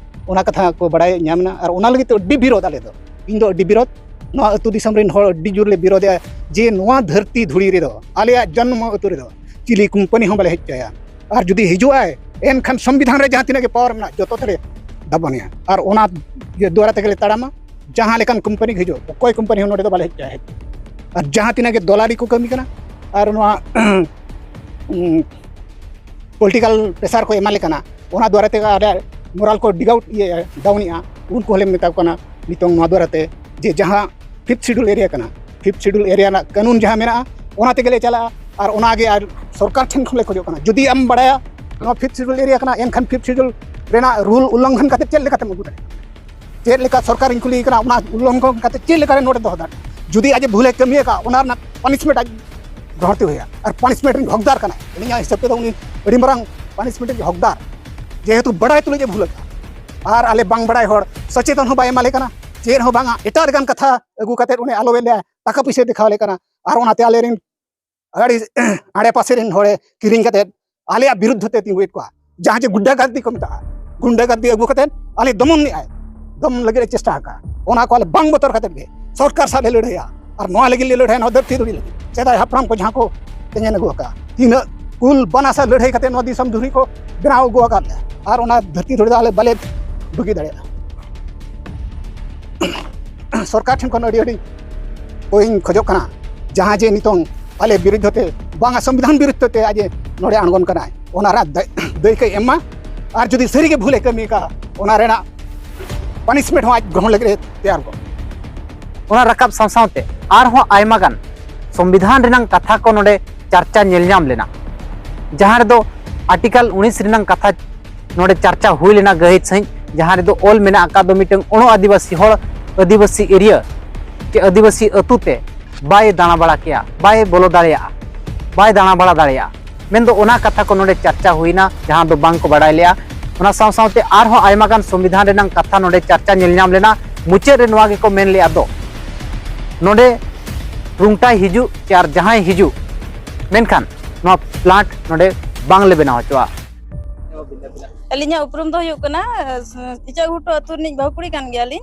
ᱚᱱᱟ ᱠᱟᱛᱷᱟ ᱠᱚ ᱵᱟᱲᱟᱭ ᱧᱟᱢ ᱮᱱᱟ᱾ ᱟᱨ ᱚᱱᱟ ᱞᱟᱹᱜᱤᱫ ᱛᱮ ᱟᱹᱰᱤ ᱵᱤᱨᱳᱫ ᱟᱞᱮ ᱫᱚ, ᱤᱧ ᱫᱚ ᱟᱹᱰᱤ ᱵᱤᱨᱳᱫ᱾ ᱱᱚᱣᱟ ᱟᱹᱛᱩ ᱫᱤᱥᱚᱢ ᱨᱮᱱ ᱦᱚᱲ ᱟᱹᱰᱤ ᱡᱳᱨ ᱞᱮ ᱵᱤᱨᱳᱫᱮᱜᱼᱟ ᱡᱮ ᱱᱚᱣᱟ ᱫᱷᱟᱹᱨᱛᱤ ᱫᱷᱩᱲᱤ ᱨᱮᱫᱚ, ᱟᱞᱮᱭᱟᱜ ᱡᱚᱱᱢᱚ ᱟᱹᱛᱩ ᱨᱮᱫᱚ ᱪᱤᱞᱤ ᱠᱳᱢᱯᱟᱱᱤ ᱦᱚᱸ ᱵᱟᱞᱮ ᱦᱮᱡ ᱦᱚᱪᱚᱭᱟ᱾ ᱟᱨ ᱡᱩᱫᱤ ᱦᱤᱡᱩᱜ ᱟᱭ, ᱮᱱᱠᱷᱟᱱ ᱥᱚᱝᱵᱤᱫᱷᱟᱱ ᱨᱮ ᱡᱟᱦᱟᱸ ᱛᱤᱱᱟᱹᱜ ᱜᱮ ᱯᱟᱣᱟᱨ ᱢᱮᱱᱟᱜᱼᱟ, ᱡᱚᱛᱚ ᱛᱮᱞᱮ ᱫᱟᱵᱚᱱᱮᱭᱟ᱾ ᱟᱨ ᱚᱱᱟ ᱤᱭᱟᱹ ᱫᱩᱣᱟᱨᱟ ᱛᱮᱜᱮ ᱞᱮ ᱛᱟᱲᱟᱢᱟ᱾ ᱡᱟᱦᱟᱸ ᱞᱮᱠᱟᱱ ᱠᱳᱢᱯᱟᱱᱤ ᱜᱮ ᱦᱤᱡᱩᱜ, ᱚᱠᱚᱭ ᱠᱳᱢᱯᱟᱱᱤ ᱦᱚᱸ ᱱᱚᱰᱮ ᱫᱚ ᱵᱟᱞᱮ ᱦᱮᱡ ᱦᱚᱪᱚᱭᱟ᱾ ᱟᱨ ᱡᱟᱦᱟᱸ ᱛᱤᱱᱟᱹᱜ ᱜᱮ ᱫᱚᱞᱟᱞᱤ ᱠᱚ ᱠᱟᱹᱢᱤ ᱠᱟᱱᱟ, ᱟᱨ ᱱᱚᱣᱟ ᱯᱚᱞᱤᱴᱤᱠᱟᱞ ᱯᱨᱮᱥᱟᱨ ᱠᱚ ᱮᱢᱟᱞᱮ ᱠᱟᱱᱟ, ᱚᱱᱟ ᱫᱩᱣᱟᱨᱟ ᱛᱮᱜᱮ ᱟᱞᱮ ᱢᱳᱨᱟᱞ ᱠᱚ ᱰᱤᱜ ᱟᱣᱩᱴ, ᱤᱭᱟᱹ, ᱰᱟᱣᱩᱱ ᱮᱜᱼᱟ᱾ ᱩᱱᱠᱩ ᱦᱚᱸᱞᱮ ᱢᱮᱛᱟ ᱠᱚ ᱠᱟᱱᱟ ᱱᱤᱛᱚᱝ ᱱᱚᱣᱟ ᱫᱩᱣᱟᱨᱟ ᱛᱮ ᱡᱮ ᱡᱟᱦᱟᱸ ᱯᱷᱤᱯᱛᱷ ᱥᱤᱰᱩᱞ ᱮᱨᱤᱭᱟ ᱠᱟᱱᱟ, ᱯᱷᱤᱯᱛᱷ ᱥᱤᱰᱩᱞ ᱮᱨᱤᱭᱟ ᱨᱮᱱᱟᱜ ᱠᱟᱹᱱᱩᱱ ᱡᱟᱦᱟᱸ ᱢᱮᱱᱟᱜᱼᱟ, ᱚᱱᱟ ᱛᱮᱜᱮ ᱞᱮ ᱪᱟᱞᱟᱜᱼᱟ᱾ ᱟᱨ ᱚᱱᱟᱜᱮ ᱟᱨ ᱥᱚᱨᱠᱟᱨ ᱴᱷᱮᱱ ᱠᱷᱚᱱ ᱞᱮ ᱠᱷᱚᱡᱚᱜ ᱠᱟᱱᱟ, ᱡᱩᱫᱤ ᱟᱢ ᱵᱟᱲᱟᱭᱟ ᱱᱚᱣᱟ ᱯᱷᱤᱯᱛᱷ ᱥᱤᱰᱩᱞ ᱮᱨᱤᱭᱟ ᱠᱟᱱᱟ, ᱮᱱᱠᱷᱟᱱ ᱯᱷᱤᱯᱛᱷ ᱥᱤᱰᱩᱞ ᱨᱮᱱᱟᱜ ᱨᱩᱞ ᱩᱞᱞᱚᱝᱜᱷᱚᱱ ᱠᱟᱛᱮ ᱪᱮᱫ ᱞᱮᱠᱟᱛᱮᱢ ᱟᱹᱜᱩ ᱫᱟᱲᱮᱭᱟᱜᱼᱟ? ᱪᱮᱫ ᱞᱮᱠᱟ ᱥᱚᱨᱠᱟᱨᱤᱧ ᱠᱩᱞᱤᱭᱮ ᱠᱟᱱᱟ, ᱚᱱᱟ ᱩᱞᱞᱚᱝᱜᱷᱚᱱ ᱠᱟᱛᱮ ᱪᱮᱫ ᱞᱮᱠᱟᱨᱮ ᱱᱚᱰᱮ ᱫᱚᱦᱚ ᱫᱟᱲᱮᱭᱟᱜᱼᱟ? ᱡᱩᱫᱤ ᱟᱡ ᱮ ᱵᱷᱩᱞᱮ ᱠᱟᱹᱢᱤ ᱟᱠᱟᱫ, ᱚᱱᱟ ᱨᱮᱱᱟᱜ ᱯᱟᱱᱤᱥᱢᱮᱱᱴ ᱟᱡ ᱜᱨᱚᱦᱚᱬ ᱛᱮ ᱦᱩᱭᱟ, ᱟᱨ ᱯᱟᱱᱤᱥᱢᱮᱱᱴ ᱨᱮᱱ ᱦᱚᱠᱫᱟᱨ ᱠᱟᱱᱟᱭ᱾ ᱟᱹᱞᱤᱧᱟᱜ ᱦᱤᱥᱟᱹᱵ ᱛᱮᱫᱚ ᱩᱱᱤ ᱟᱹᱰᱤ ᱢᱟᱨᱟᱝ ᱯᱟᱱᱤᱥᱢᱮᱱᱴ ᱨᱮᱱ ᱦᱚᱠᱫᱟᱨ, ᱡᱮᱦᱮᱛᱩ ᱵᱟᱲᱟᱭ ᱛᱩᱞᱩᱡ ᱮ ᱵᱷᱩᱞ ᱟᱠᱟᱫᱼᱟ᱾ ᱟᱨ ᱟᱞᱮ ᱵᱟᱝ ᱵᱟᱲᱟᱭ ᱦᱚᱲ ᱥᱚᱪᱮᱛᱚᱱ ᱦᱚᱸ ᱵᱟᱭ ᱮᱢᱟᱞᱮ ᱠᱟᱱᱟ, ᱪᱮᱫ ᱦᱚᱸ ᱵᱟᱝᱟ᱾ ᱮᱴᱟᱜ ᱞᱮᱠᱟᱱ ᱠᱟᱛᱷᱟ ᱟᱹᱜᱩ ᱠᱟᱛᱮ ᱩᱱᱤ ᱟᱞᱚ ᱞᱮ ᱴᱟᱠᱟ ᱯᱩᱭᱥᱟᱹ ᱫᱮᱠᱷᱟᱣ ᱟᱞᱮ ᱠᱟᱱᱟ᱾ ᱟᱨ ᱚᱱᱟᱛᱮ ᱟᱞᱮ ᱨᱮᱱ ᱟᱹᱰᱤ ᱟᱲᱮ ᱯᱟᱥᱮ ᱨᱮᱱ ᱦᱚᱲᱮ ᱠᱤᱨᱤᱧ ᱠᱟᱛᱮ ᱟᱞᱮᱭᱟᱜ ᱵᱤᱨᱩᱫᱽᱫᱷ ᱛᱮ ᱛᱤᱸᱜᱩᱭᱮᱫ ᱠᱚᱣᱟ, ᱡᱟᱦᱟᱸ ᱡᱮ ᱜᱩᱱᱰᱟ ᱜᱟᱨᱫᱤ ᱠᱚ ᱢᱮᱛᱟᱜᱼᱟ᱾ ᱜᱩᱱᱰᱟ ᱜᱟᱨᱫᱤ ᱟᱹᱜᱩ ᱠᱟᱛᱮ ᱟᱞᱮ ᱫᱚᱢᱚᱱ ᱞᱮᱫᱼᱟᱭ, ᱫᱚᱢᱚᱱ ᱞᱟᱹᱜᱤᱫ ᱮ ᱪᱮᱥᱴᱟ ᱟᱠᱟᱫᱼᱟ᱾ ᱚᱱᱟ ᱠᱚ ᱟᱞᱮ ᱵᱟᱝ ᱵᱚᱛᱚᱨ ᱠᱟᱛᱮ ᱜᱮ ᱥᱚᱨᱠᱟᱨ ᱥᱟᱶ ᱞᱮ ᱞᱟᱹᱲᱦᱟᱹᱭᱟ, ᱟᱨ ᱱᱚᱣᱟ ᱞᱟᱹᱜᱤᱫ ᱞᱮ ᱞᱟᱹᱲᱦᱟᱹᱭᱟ, ᱱᱚᱣᱟ ᱫᱷᱟᱹᱨᱛᱤ ᱫᱷᱩᱲᱤ ᱞᱟᱹᱜᱤᱫ᱾ ᱥᱮᱫᱟᱭ ᱦᱟᱯᱲᱟᱢ ᱠᱚ ᱡᱟᱦᱟᱸ ᱠᱚ ᱛᱮᱧᱮᱱ ᱟᱹᱜᱩ ᱟᱠᱟᱫᱼᱟ, ᱛᱤᱱᱟᱹᱜ ᱠᱩᱞ ᱵᱟᱱᱟ ᱥᱟᱶ ᱞᱟᱹᱲᱦᱟᱹᱭ ᱠᱟᱛᱮ ᱱᱚᱣᱟ ᱫᱤᱥᱚᱢ ᱫᱷᱩᱲᱤ ᱠᱚ ᱵᱮᱱᱟᱣ ᱟᱹᱜᱩ ᱟᱠᱟᱫ ᱞᱮᱭᱟ, ᱟᱨ ᱚᱱᱟ ᱫᱷᱟᱹᱨᱛᱤ ᱫᱷᱩᱲᱤ ᱫᱚ ᱟᱞᱮ ᱵᱟᱞᱮ ᱵᱟᱹᱜᱤ ᱫᱟᱲᱮᱭᱟᱜᱼᱟ᱾ ᱥᱚᱨᱠᱟᱨ ᱴᱷᱮᱱ ᱠᱷᱚᱱ ᱟᱹᱰᱤ ᱟᱹᱰᱤ ᱠᱚᱧ ᱠᱷᱚᱡᱚᱜ ᱠᱟᱱᱟ, ᱡᱟᱦᱟᱸ ᱡᱮ ᱱᱤᱛᱚᱝ ᱟᱞᱮ ᱵᱤᱨᱩᱫᱽᱫᱷᱚ ᱛᱮ, ᱵᱟᱝᱟ ᱥᱚᱝᱵᱤᱫᱷᱟᱱ ᱵᱤᱨᱩᱫᱽᱫᱷᱚ ᱛᱮ ᱟᱡ ᱮ ᱱᱚᱰᱮ ᱟᱬᱜᱚᱱ ᱠᱟᱱᱟᱭ, ᱚᱱᱟ ᱨᱮᱱᱟᱜ ᱫᱟᱹᱭ- ᱫᱟᱹᱭᱠᱟᱹᱭ ᱮᱢ ᱢᱟ᱾ ᱟᱨ ᱡᱩᱫᱤ ᱥᱟᱹᱨᱤᱜᱮ ᱵᱷᱩᱞᱮ ᱠᱟᱹᱢᱤ ᱠᱟᱜᱼᱟ, ᱚᱱᱟ ᱨᱮᱱᱟᱜ ᱯᱟᱱᱤᱥᱢᱮᱱᱴ ᱦᱚᱸ ᱟᱡ ᱜᱨᱚᱦᱚᱱ ᱞᱟᱹᱜᱤᱫ ᱮ ᱛᱮᱭᱟᱨ ᱠᱚᱜᱼᱟ᱾ ᱚᱱᱟ ᱨᱟᱠᱟᱵ ᱥᱟᱶ ᱥᱟᱶᱛᱮ ᱟᱨᱦᱚᱸ ᱟᱭᱢᱟ ᱜᱟᱱ ᱥᱚᱝᱵᱤᱫᱷᱟᱱ ᱨᱮᱱᱟᱜ ᱠᱟᱛᱷᱟ ᱠᱚ ᱱᱚᱰᱮ ᱪᱟᱨᱪᱟ ᱧᱮᱞ ᱧᱟᱢ ᱞᱮᱱᱟ, ᱡᱟᱦᱟᱸ ᱨᱮᱫᱚ ᱟᱨᱴᱤᱠᱟᱞ ᱩᱱᱤᱥ ᱨᱮᱱᱟᱜ ᱠᱟᱛᱷᱟ ᱱᱚᱰᱮ ᱪᱟᱨᱪᱟ ᱦᱩᱭ ᱞᱮᱱᱟ ᱜᱟᱹᱦᱤᱨ ᱥᱟᱺᱦᱤᱡ, ᱡᱟᱦᱟᱸ ᱨᱮᱫᱚ ᱚᱞ ᱢᱮᱱᱟᱜ ᱟᱠᱟᱫ ᱫᱚ ᱢᱤᱫᱴᱟᱝ ᱚᱬᱚ ᱟᱹᱫᱤᱵᱟᱹᱥᱤ ᱦᱚᱲ, ᱟᱹᱫᱤᱵᱟᱹᱥᱤ ᱮᱨᱤᱭᱟ ᱪᱮ ᱟᱹᱫᱤᱵᱟᱹᱥᱤ ᱟᱹᱛᱩ ᱛᱮ ᱵᱟᱭ ᱫᱟᱬᱟ ᱵᱟᱲᱟ ᱠᱮᱭᱟ, ᱵᱟᱭ ᱵᱚᱞᱚ ᱫᱟᱲᱮᱭᱟᱜᱼᱟ, ᱵᱟᱭ ᱫᱟᱬᱟ ᱵᱟᱲᱟ ᱫᱟᱲᱮᱭᱟᱜᱼᱟ᱾ ᱢᱮᱱᱫᱚ ᱚᱱᱟ ᱠᱟᱛᱷᱟ ᱠᱚ ᱱᱚᱰᱮ ᱪᱟᱨᱪᱟ ᱦᱩᱭᱱᱟ, ᱡᱟᱦᱟᱸ ᱫᱚ ᱵᱟᱝ ᱠᱚ ᱵᱟᱲᱟᱭ ᱞᱮᱜᱼᱟ᱾ ᱚᱱᱟ ᱥᱟᱶ ᱥᱟᱶᱛᱮ ᱟᱨᱦᱚᱸ ᱟᱭᱢᱟ ᱜᱟᱱ ᱥᱚᱝᱵᱤᱫᱷᱟᱱ ᱨᱮᱱᱟᱜ ᱠᱟᱛᱷᱟ ᱱᱚᱰᱮ ᱪᱟᱨᱪᱟ ᱧᱮᱞ ᱧᱟᱢ ᱞᱮᱱᱟ᱾ ᱢᱩᱪᱟᱹᱫ ᱨᱮ ᱱᱚᱣᱟ ᱜᱮᱠᱚ ᱢᱮᱱ ᱞᱮᱜᱼᱟ ᱫᱚ, ᱱᱚᱰᱮ ᱨᱩᱝᱴᱟᱭ ᱦᱤᱡᱩᱜ ᱪᱮ ᱟᱨ ᱡᱟᱦᱟᱸᱭ ᱦᱤᱡᱩᱜ, ᱢᱮᱱᱠᱷᱟᱱ ᱱᱚᱣᱟ ᱯᱞᱟᱱᱴ ᱱᱚᱰᱮ ᱵᱟᱝᱞᱮ ᱵᱮᱱᱟᱣ ᱦᱚᱪᱚᱣᱟᱜᱼᱟ᱾ ᱟᱹᱞᱤᱧᱟᱜ ᱩᱯᱨᱩᱢ ᱫᱚ ᱦᱩᱭᱩᱜ ᱠᱟᱱᱟ ᱤᱪᱟᱹᱜ ᱜᱷᱩᱴᱩ ᱟᱹᱛᱩ ᱨᱤᱱᱤᱡ ᱵᱟᱹᱦᱩ ᱠᱩᱲᱤ ᱠᱟᱱ ᱜᱮᱭᱟᱞᱤᱧ᱾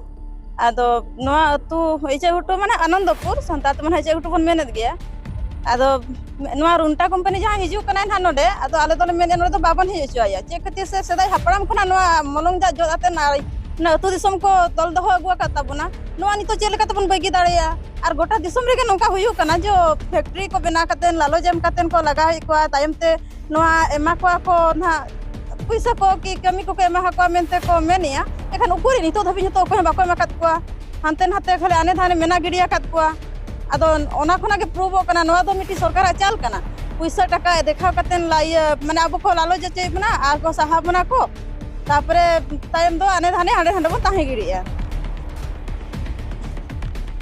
ᱟᱫᱚ ᱱᱚᱣᱟ ᱟᱹᱛᱩ ᱤᱪᱟᱹᱜ ᱜᱷᱩᱴᱩ ᱢᱟᱱᱮ ᱟᱱᱚᱱᱫᱚᱯᱩᱨ, ᱥᱟᱱᱛᱟᱲ ᱛᱮ ᱢᱟᱱᱮ ᱤᱪᱟᱹᱜ ᱜᱷᱩᱴᱩ ᱵᱚᱱ ᱢᱮᱱᱮᱫ ᱜᱮᱭᱟ᱾ ᱟᱫᱚ ᱱᱚᱣᱟ ᱨᱩᱱᱴᱟ ᱠᱳᱢᱯᱟᱱᱤ ᱡᱟᱦᱟᱸ ᱦᱤᱡᱩᱜ ᱠᱟᱱᱟᱭ ᱱᱟᱦᱟᱜ ᱱᱚᱰᱮ, ᱟᱫᱚ ᱟᱞᱮ ᱫᱚᱞᱮ ᱢᱮᱱᱮᱫᱼᱟ ᱱᱚᱰᱮ ᱫᱚ ᱵᱟᱵᱚᱱ ᱦᱮᱡ ᱦᱚᱪᱚ ᱟᱭᱟ᱾ ᱪᱮᱫ ᱠᱷᱟᱹᱛᱤᱨ ᱥᱮ ᱥᱮᱫᱟᱭ ᱦᱟᱯᱲᱟᱢ ᱠᱷᱚᱱᱟᱜ ᱱᱚᱣᱟ ᱢᱚᱞᱚᱝ ᱫᱟᱜ ᱡᱚᱫ ᱟᱛᱮ ᱱᱟ- ᱱᱟ ᱟᱹᱛᱩ ᱫᱤᱥᱚᱢ ᱠᱚ ᱛᱚᱞ ᱫᱚᱦᱚ ᱟᱹᱜᱩ ᱟᱠᱟᱫ ᱛᱟᱵᱚᱱᱟ᱾ ᱱᱚᱣᱟ ᱱᱤᱛᱚᱜ ᱪᱮᱫ ᱞᱮᱠᱟ ᱛᱮᱵᱚᱱ ᱵᱟᱹᱜᱤ ᱫᱟᱲᱮᱭᱟᱜᱼᱟ? ᱟᱨ ᱜᱚᱴᱟ ᱫᱤᱥᱚᱢ ᱨᱮᱜᱮ ᱱᱚᱝᱠᱟ ᱦᱩᱭᱩᱜ ᱠᱟᱱᱟ ᱡᱮ ᱯᱷᱮᱠᱴᱨᱤ ᱠᱚ ᱵᱮᱱᱟᱣ ᱠᱟᱛᱮ, ᱞᱟᱞᱚᱪ ᱮᱢ ᱠᱟᱛᱮ ᱠᱚ ᱞᱟᱜᱟᱣᱮᱫ ᱠᱚᱣᱟ, ᱛᱟᱭᱚᱢ ᱛᱮ ᱱᱚᱣᱟ ᱮᱢᱟ ᱠᱚᱣᱟ ᱠᱚ ᱱᱟᱦᱟᱜ ᱯᱩᱭᱥᱟᱹ ᱠᱚ ᱠᱤ ᱠᱟᱹᱢᱤ ᱠᱚᱠᱚ ᱮᱢᱟ ᱠᱚᱣᱟ ᱢᱮᱱᱛᱮ ᱠᱚ ᱢᱮᱱᱮᱜᱼᱟ᱾ ᱮᱱᱠᱷᱟᱱ ᱩᱠᱩᱨ ᱱᱤᱛᱚᱜ ᱫᱷᱟᱹᱵᱤᱡ ᱦᱚᱸᱛᱚ ᱚᱠᱚᱭ ᱦᱚᱸ ᱵᱟᱠᱚ ᱮᱢ ᱟᱠᱟᱫ ᱠᱚᱣᱟ᱾ ᱦᱟᱱᱛᱮ ᱱᱟᱛᱮ ᱠᱷᱟᱹᱞᱤ ᱟᱱᱮ ᱫᱷᱟᱱᱮ ᱢᱮᱱᱟ ᱜᱤᱰᱤ ᱟᱠᱟᱫ ᱠᱚᱣᱟ᱾ ᱟᱫᱚ ᱚᱱᱟ ᱠᱷᱚᱱᱟᱜ ᱜᱮ ᱯᱨᱩᱵᱷᱚᱜ ᱠᱟᱱᱟ ᱱᱚᱣᱟ ᱫᱚ ᱢᱤᱫᱴᱤᱡ ᱥᱚᱨᱠᱟᱨᱟᱜ ᱪᱟᱞ ᱠᱟᱱᱟ᱾ ᱯᱩᱭᱥᱟᱹ ᱴᱟᱠᱟ ᱫᱮᱠᱷᱟᱣ ᱠᱟᱛᱮ ᱞᱟ- ᱤᱭᱟᱹ ᱢᱟᱱᱮ ᱟᱵᱚ ᱠᱚ ᱞᱟᱞᱚᱪ ᱦᱚᱪᱚᱭᱮᱫ ᱵᱚᱱᱟ ᱟᱨ ᱠᱚ ᱥᱟᱦᱟ ᱵᱚᱱᱟ ᱠᱚ᱾ ᱛᱟᱯᱚᱨᱮ ᱛᱟᱭᱚᱢ ᱫᱚ ᱟᱱᱮ ᱫᱷᱟᱱᱮ ᱦᱟᱸᱰᱮ ᱱᱟᱸᱰᱮ ᱵᱚᱱ ᱛᱟᱦᱮᱸ ᱜᱤᱰᱤᱜᱼᱟ᱾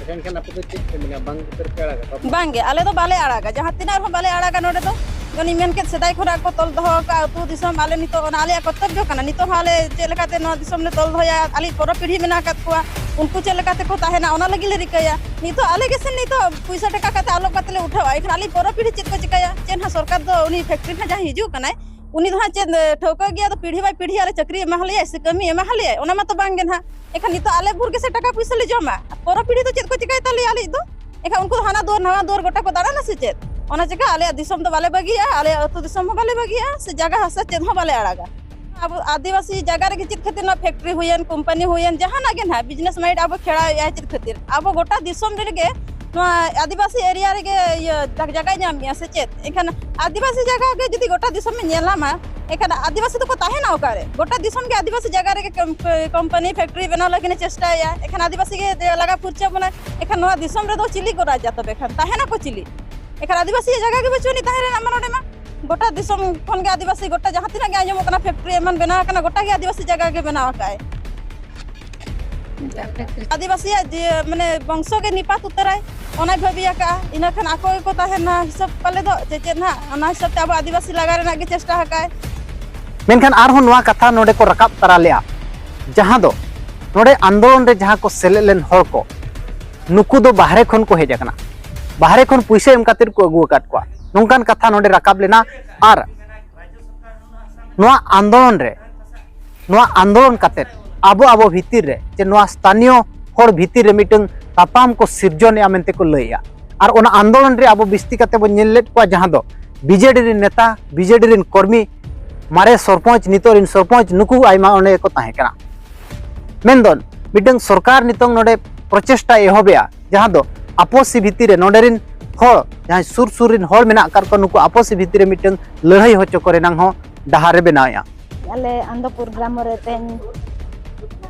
ᱮᱱᱠᱷᱟᱱ ᱟᱯᱮ ᱫᱚ ᱪᱮᱫ ᱯᱮ ᱢᱮᱱᱟ, ᱵᱟᱝ ᱩᱛᱟᱹᱨ ᱯᱮ ᱟᱲᱟᱜᱟ? ᱵᱟᱝᱜᱮ, ᱟᱞᱮ ᱫᱚ ᱵᱟᱞᱮ ᱟᱲᱟᱜᱟ, ᱡᱟᱦᱟᱸ ᱛᱤᱱᱟᱹᱜ ᱨᱮᱦᱚᱸ ᱵᱟᱞᱮ ᱟᱲᱟᱜᱟ ᱱᱚᱰᱮ ᱫᱚ᱾ ᱡᱮᱢᱚᱱᱤᱧ ᱢᱮᱱ ᱠᱮᱫ, ᱥᱮᱫᱟᱭ ᱠᱷᱚᱱᱟᱜ ᱠᱚ ᱛᱚᱞ ᱫᱚᱦᱚ ᱟᱠᱟᱫ ᱟᱹᱛᱩ ᱫᱤᱥᱚᱢ, ᱟᱞᱮ ᱱᱤᱛᱚᱜ ᱚᱱᱟ ᱟᱞᱮᱭᱟᱜ ᱠᱚᱨᱛᱚᱵᱽᱵᱚ ᱠᱟᱱᱟ᱾ ᱱᱤᱛᱚᱜ ᱦᱚᱸ ᱟᱞᱮ ᱪᱮᱫ ᱞᱮᱠᱟᱛᱮ ᱱᱚᱣᱟ ᱫᱤᱥᱚᱢ ᱞᱮ ᱛᱚᱞ ᱫᱚᱦᱚᱭᱟ, ᱟᱞᱮ ᱯᱚᱨᱚ ᱯᱤᱲᱦᱤ ᱢᱮᱱᱟᱜ ᱟᱠᱟᱫ ᱠᱚᱣᱟ, ᱩᱱᱠᱩ ᱪᱮᱫ ᱞᱮᱠᱟᱛᱮ ᱠᱚ ᱛᱟᱦᱮᱱᱟ, ᱚᱱᱟ ᱞᱟᱹᱜᱤᱫ ᱞᱮ ᱨᱤᱠᱟᱹᱭᱟ᱾ ᱱᱤᱛᱚᱜ ᱟᱞᱮ ᱜᱮᱥᱮ ᱱᱤᱛᱚᱜ ᱯᱩᱭᱥᱟᱹ ᱴᱟᱠᱟ ᱠᱟᱛᱮ ᱟᱞᱚ ᱠᱟᱛᱮ ᱞᱮ ᱩᱴᱷᱟᱹᱣᱟ, ᱮᱱᱠᱷᱟᱱ ᱟᱞᱮ ᱯᱚᱨᱚ ᱯᱤᱲᱦᱤ ᱪᱮᱫ ᱠᱚ ᱪᱤᱠᱟᱹᱭᱟ? ᱪᱮᱫ ᱦᱚᱸ ᱥᱚᱨᱠᱟᱨ ᱫᱚ ᱩᱱᱤ ᱯᱷᱮᱠᱴᱨᱤ ᱨᱮ ᱡᱟᱦᱟᱸᱭ ᱦᱤᱡᱩᱜ ᱠᱟᱱᱟᱭ, ᱩᱱᱤ ᱫᱚ ᱦᱟᱸᱜ ᱪᱮᱫ ᱴᱷᱟᱹᱣᱠᱟᱹ ᱜᱮᱭᱟ, ᱟᱫᱚ ᱯᱤᱲᱦᱤ ᱵᱟᱭ ᱯᱤᱲᱦᱤ ᱟᱞᱮ ᱪᱟᱹᱠᱨᱤ ᱮᱢᱟ ᱦᱟᱞᱮᱭᱟᱭ ᱥᱮ ᱠᱟᱹᱢᱤ ᱮᱢᱟ ᱦᱟᱞᱮᱭᱟᱭ, ᱚᱱᱟ ᱢᱟᱛᱚ ᱵᱟᱝ ᱜᱮ ᱱᱟᱦᱟᱜ᱾ ᱮᱱᱠᱷᱟᱱ ᱱᱤᱛᱚᱜ ᱟᱞᱮ ᱵᱷᱳᱨ ᱜᱮᱥᱮ ᱴᱟᱠᱟ ᱯᱩᱭᱥᱟᱹ ᱞᱮ ᱡᱚᱢᱟ, ᱯᱚᱨᱚ ᱯᱤᱲᱦᱤ ᱫᱚ ᱪᱮᱫ ᱠᱚ ᱪᱤᱠᱟᱹᱭ ᱛᱟᱞᱮᱭᱟ ᱟᱞᱮᱭᱤᱡ ᱫᱚ? ᱮᱱᱠᱷᱟᱱ ᱩᱱᱠᱩ ᱫᱚ ᱦᱟᱱᱟ ᱫᱩᱣᱟᱹᱨ ᱱᱟᱣᱟ ᱫᱩᱣᱟᱹᱨ ᱜᱚᱴᱟ ᱠᱚ ᱫᱟᱬᱟᱱᱟ ᱥᱮ ᱪᱮᱫ? ᱚᱱᱟ ᱪᱤᱠᱟᱹ ᱟᱞᱮᱭᱟᱜ ᱫᱤᱥᱚᱢ ᱫᱚ ᱵᱟᱞᱮ ᱵᱟᱹᱜᱤᱭᱟᱜᱼᱟ, ᱟᱞᱮᱭᱟᱜ ᱟᱹᱛᱩ ᱫᱤᱥᱚᱢ ᱦᱚᱸ ᱵᱟᱞᱮ ᱵᱟᱹᱜᱤᱭᱟᱜᱼᱟ, ᱥᱮ ᱡᱟᱭᱜᱟ ᱦᱟᱥᱟ ᱪᱮᱫ ᱦᱚᱸ ᱵᱟᱞᱮ ᱟᱲᱟᱜᱟ᱾ ᱟᱵᱚ ᱟᱹᱫᱤᱵᱟᱹᱥᱤ ᱡᱟᱭᱜᱟ ᱨᱮᱜᱮ ᱪᱮᱫ ᱠᱷᱟᱹᱛᱤᱨ ᱱᱚᱣᱟ factory ᱦᱩᱭᱮᱱ, company ᱦᱩᱭᱮᱱ, ᱡᱟᱦᱟᱱᱟᱜ ᱜᱮ ᱱᱟᱦᱟᱜ business mind ᱟᱵᱚ ᱠᱷᱮᱲᱟᱣᱮᱫᱼᱟ ᱪᱮᱫ ᱠᱷᱟᱹᱛᱤᱨ? ᱟᱵᱚ ᱜᱚᱴᱟ ᱫᱤᱥᱚᱢ ᱨᱮᱜᱮ ᱱᱚᱣᱟ ᱟᱹᱫᱤᱵᱟᱹᱥᱤ area ᱨᱮᱜᱮ ᱤᱭᱟᱹ ᱡᱟᱜ-, ᱡᱟᱭᱜᱟᱭ ᱧᱟᱢᱮᱜᱼᱟ ᱥᱮ ᱪᱮᱫ? ᱮᱱᱠᱷᱟᱱ ᱟᱹᱫᱤᱵᱟᱹᱥᱤ ᱡᱟᱭᱜᱟ ᱜᱮ ᱡᱩᱫᱤ ᱜᱚᱴᱟ ᱫᱤᱥᱚᱢ ᱮ ᱧᱮᱞᱟᱢᱟ, ᱮᱱᱠᱷᱟᱱ ᱟᱹᱫᱤᱵᱟᱹᱥᱤ ᱫᱚᱠᱚ ᱛᱟᱦᱮᱱᱟ ᱚᱠᱟᱨᱮ? ᱜᱚᱴᱟ ᱫᱤᱥᱚᱢ ᱜᱮ ᱟᱹᱫᱤᱵᱟᱹᱥᱤ ᱡᱟᱭᱜᱟ ᱨᱮᱜᱮ ᱠᱚᱢ-, company factory ᱵᱮᱱᱟᱣ ᱞᱟᱹᱜᱤᱫ ᱮ ᱪᱮᱥᱴᱟᱭᱟ, ᱮᱱᱠᱷᱟᱱ ᱟᱹᱫᱤᱵᱟᱹᱥᱤ ᱜᱮ ᱞᱟᱜᱟ ᱯᱷᱩᱨᱪᱟᱹ ᱵᱚᱱᱟ, ᱮᱱᱠᱷᱟᱱ ᱱᱚᱣᱟ ᱫᱤᱥᱚᱢ ᱨᱮᱫᱚ ᱪᱤᱞᱤ ᱠᱚ ᱨᱟᱡᱟ ᱛᱚᱵᱮ ᱠᱷᱟᱱ? ᱛᱟᱦᱮᱱᱟᱠᱚ ᱪᱤᱞᱤ? ᱮᱱᱠᱷᱟᱱ ᱟᱹᱫᱤᱵᱟᱹᱥᱤ ᱡᱟᱭᱜᱟ ᱜᱮ ᱵᱟᱹᱪᱩᱜ ᱟᱹᱱᱤᱡ ᱛᱟᱦᱮᱸ ᱨᱮᱱᱟᱜ ᱢᱟ ᱱᱚᱰᱮ ᱢᱟ᱾ ᱜᱚᱴᱟ ᱫᱤᱥᱚᱢ ᱠᱷᱚᱱ ᱜᱮ ᱟᱹᱫᱤᱵᱟᱹᱥᱤ, ᱜᱚᱴᱟ ᱡᱟᱦᱟᱸ ᱛᱤᱱᱟᱹᱜ ᱜᱮ ᱟᱸᱡᱚᱢᱚᱜ ᱠᱟᱱᱟ factory ᱮᱢᱟᱱ ᱵᱮᱱᱟᱣ ᱟᱠᱟᱱᱟ, ᱜᱚᱴᱟ ᱜᱮ ᱟᱹᱫᱤᱵᱟᱹᱥᱤ ᱡᱟᱭᱜᱟ ᱜᱮ ᱵᱮᱱᱟᱣ ᱟᱠᱟᱫ ᱟᱭ᱾ ᱟᱹᱫᱤᱵᱟᱹᱥᱤᱭᱟᱜ ᱡᱮ ᱢᱟᱱᱮ ᱵᱚᱝᱥᱚ ᱜᱮ ᱱᱤᱯᱟᱛ ᱩᱛᱟᱹᱨᱟᱭ, ᱚᱱᱟᱭ ᱵᱷᱟᱹᱵᱤ ᱟᱠᱟᱫᱼᱟ᱾ ᱤᱱᱟᱹ ᱠᱷᱟᱱ ᱟᱠᱚ ᱜᱮᱠᱚ ᱛᱟᱦᱮᱱᱟ ᱦᱤᱥᱟᱹᱵ ᱯᱟᱞᱮ ᱫᱚ, ᱪᱮ ᱪᱮᱫ ᱱᱟᱦᱟᱜ, ᱚᱱᱟ ᱦᱤᱥᱟᱹᱵ ᱛᱮ ᱟᱵᱚ ᱟᱹᱫᱤᱵᱟᱹᱥᱤ ᱞᱟᱜᱟ ᱨᱮᱱᱟᱜ ᱜᱮ ᱪᱮᱥᱴᱟ ᱟᱠᱟᱫ ᱟᱭ᱾ ᱢᱮᱱᱠᱷᱟᱱ ᱟᱨᱦᱚᱸ ᱱᱚᱣᱟ ᱠᱟᱛᱷᱟ ᱱᱚᱰᱮ ᱠᱚ ᱨᱟᱠᱟᱵ ᱛᱟᱨᱟ ᱞᱮᱫᱼᱟ, ᱡᱟᱦᱟᱸ ᱫᱚ ᱱᱚᱰᱮ ᱟᱱᱫᱳᱞᱚᱱ ᱨᱮ ᱡᱟᱦᱟᱸ ᱠᱚ ᱥᱮᱞᱮᱫ ᱞᱮᱱ ᱦᱚᱲ ᱠᱚ, ᱱᱩᱠᱩ ᱫᱚ ᱵᱟᱦᱨᱮ ᱠᱷᱚᱱ ᱠᱚ ᱦᱮᱡ ᱟᱠᱟᱱᱟ, ᱵᱟᱦᱨᱮ ᱠᱷᱚᱱ ᱯᱩᱭᱥᱟᱹ ᱮᱢ ᱠᱟᱛᱮ ᱠᱚ ᱟᱹᱜᱩ ᱟᱠᱟᱫ ᱠᱚᱣᱟ, ᱱᱚᱝᱠᱟᱱ ᱠᱟᱛᱷᱟ ᱱᱚᱰᱮ ᱨᱟᱠᱟᱵ ᱞᱮᱱᱟ᱾ ᱟᱨ ᱱᱚᱣᱟ ᱟᱱᱫᱳᱞᱚᱱ ᱨᱮ, ᱱᱚᱣᱟ ᱟᱱᱫᱳᱞᱚᱱ ᱠᱟᱛᱮ ᱟᱵᱚ ᱟᱵᱚ ᱵᱷᱤᱛᱤᱨ ᱨᱮ, ᱪᱮ ᱱᱚᱣᱟ ᱥᱛᱷᱟᱱᱤᱭᱚ ᱦᱚᱲ ᱵᱷᱤᱛᱤᱨ ᱨᱮ ᱢᱤᱫᱴᱟᱝ ᱛᱟᱯᱟᱢ ᱠᱚ ᱥᱤᱨᱡᱚᱱᱮᱜᱼᱟ ᱢᱮᱱᱛᱮ ᱠᱚ ᱞᱟᱹᱭᱮᱜᱼᱟ᱾ ᱟᱨ ᱚᱱᱟ ᱟᱱᱫᱳᱞᱚᱱ ᱨᱮ ᱟᱵᱚ ᱵᱤᱥᱛᱤ ᱠᱟᱛᱮ ᱵᱚᱱ ᱧᱮᱞ ᱞᱮᱫ ᱠᱚᱣᱟ, ᱡᱟᱦᱟᱸ ᱫᱚ ᱵᱤᱡᱮᱰᱤ ᱨᱮᱱ ᱱᱮᱛᱟ, ᱵᱤᱡᱮᱰᱤ ᱨᱮᱱ ᱠᱚᱨᱢᱤ, ᱢᱟᱨᱮ ᱥᱚᱨᱯᱚᱧᱪ, ᱱᱤᱛᱚᱜ ᱨᱮᱱ ᱥᱚᱨᱯᱚᱧᱪ, ᱱᱩᱠᱩ ᱟᱭᱢᱟ ᱚᱸᱰᱮ ᱠᱚ ᱛᱟᱦᱮᱸ ᱠᱟᱱᱟ᱾ ᱢᱮᱱᱫᱚ ᱢᱤᱫᱴᱟᱝ ᱥᱚᱨᱠᱟᱨ ᱱᱤᱛᱚᱝ ᱱᱚᱰᱮ ᱯᱨᱚᱪᱮᱥᱴᱟᱭ ᱮᱦᱚᱵᱮᱜᱼᱟ, ᱡᱟᱦᱟᱸ ᱫᱚ ᱟᱯᱚᱥᱤ ᱵᱷᱤᱛᱤᱨ ᱨᱮ ᱱᱚᱰᱮ ᱨᱮᱱ ᱦᱚᱲ, ᱡᱟᱦᱟᱸᱭ ᱥᱩᱨ ᱥᱩᱨ ᱨᱮᱱ ᱦᱚᱲ ᱢᱮᱱᱟᱜ ᱟᱠᱟᱫ ᱠᱚᱣᱟ, ᱱᱩᱠᱩ ᱟᱯᱚᱥᱤ ᱵᱷᱤᱛᱤᱨ ᱨᱮ ᱢᱤᱫᱴᱟᱝ ᱞᱟᱹᱲᱦᱟᱹᱭ ᱦᱚᱪᱚ ᱠᱚ ᱨᱮᱱᱟᱝ ᱦᱚᱸ ᱰᱟᱦᱟᱨ ᱮ ᱵᱮᱱᱟᱣᱮᱜᱼᱟ᱾ ᱟᱞᱮ ᱟᱱᱫᱚᱯᱩᱨ ᱜᱨᱟᱢ ᱨᱮ ᱛᱮᱦᱮᱧ,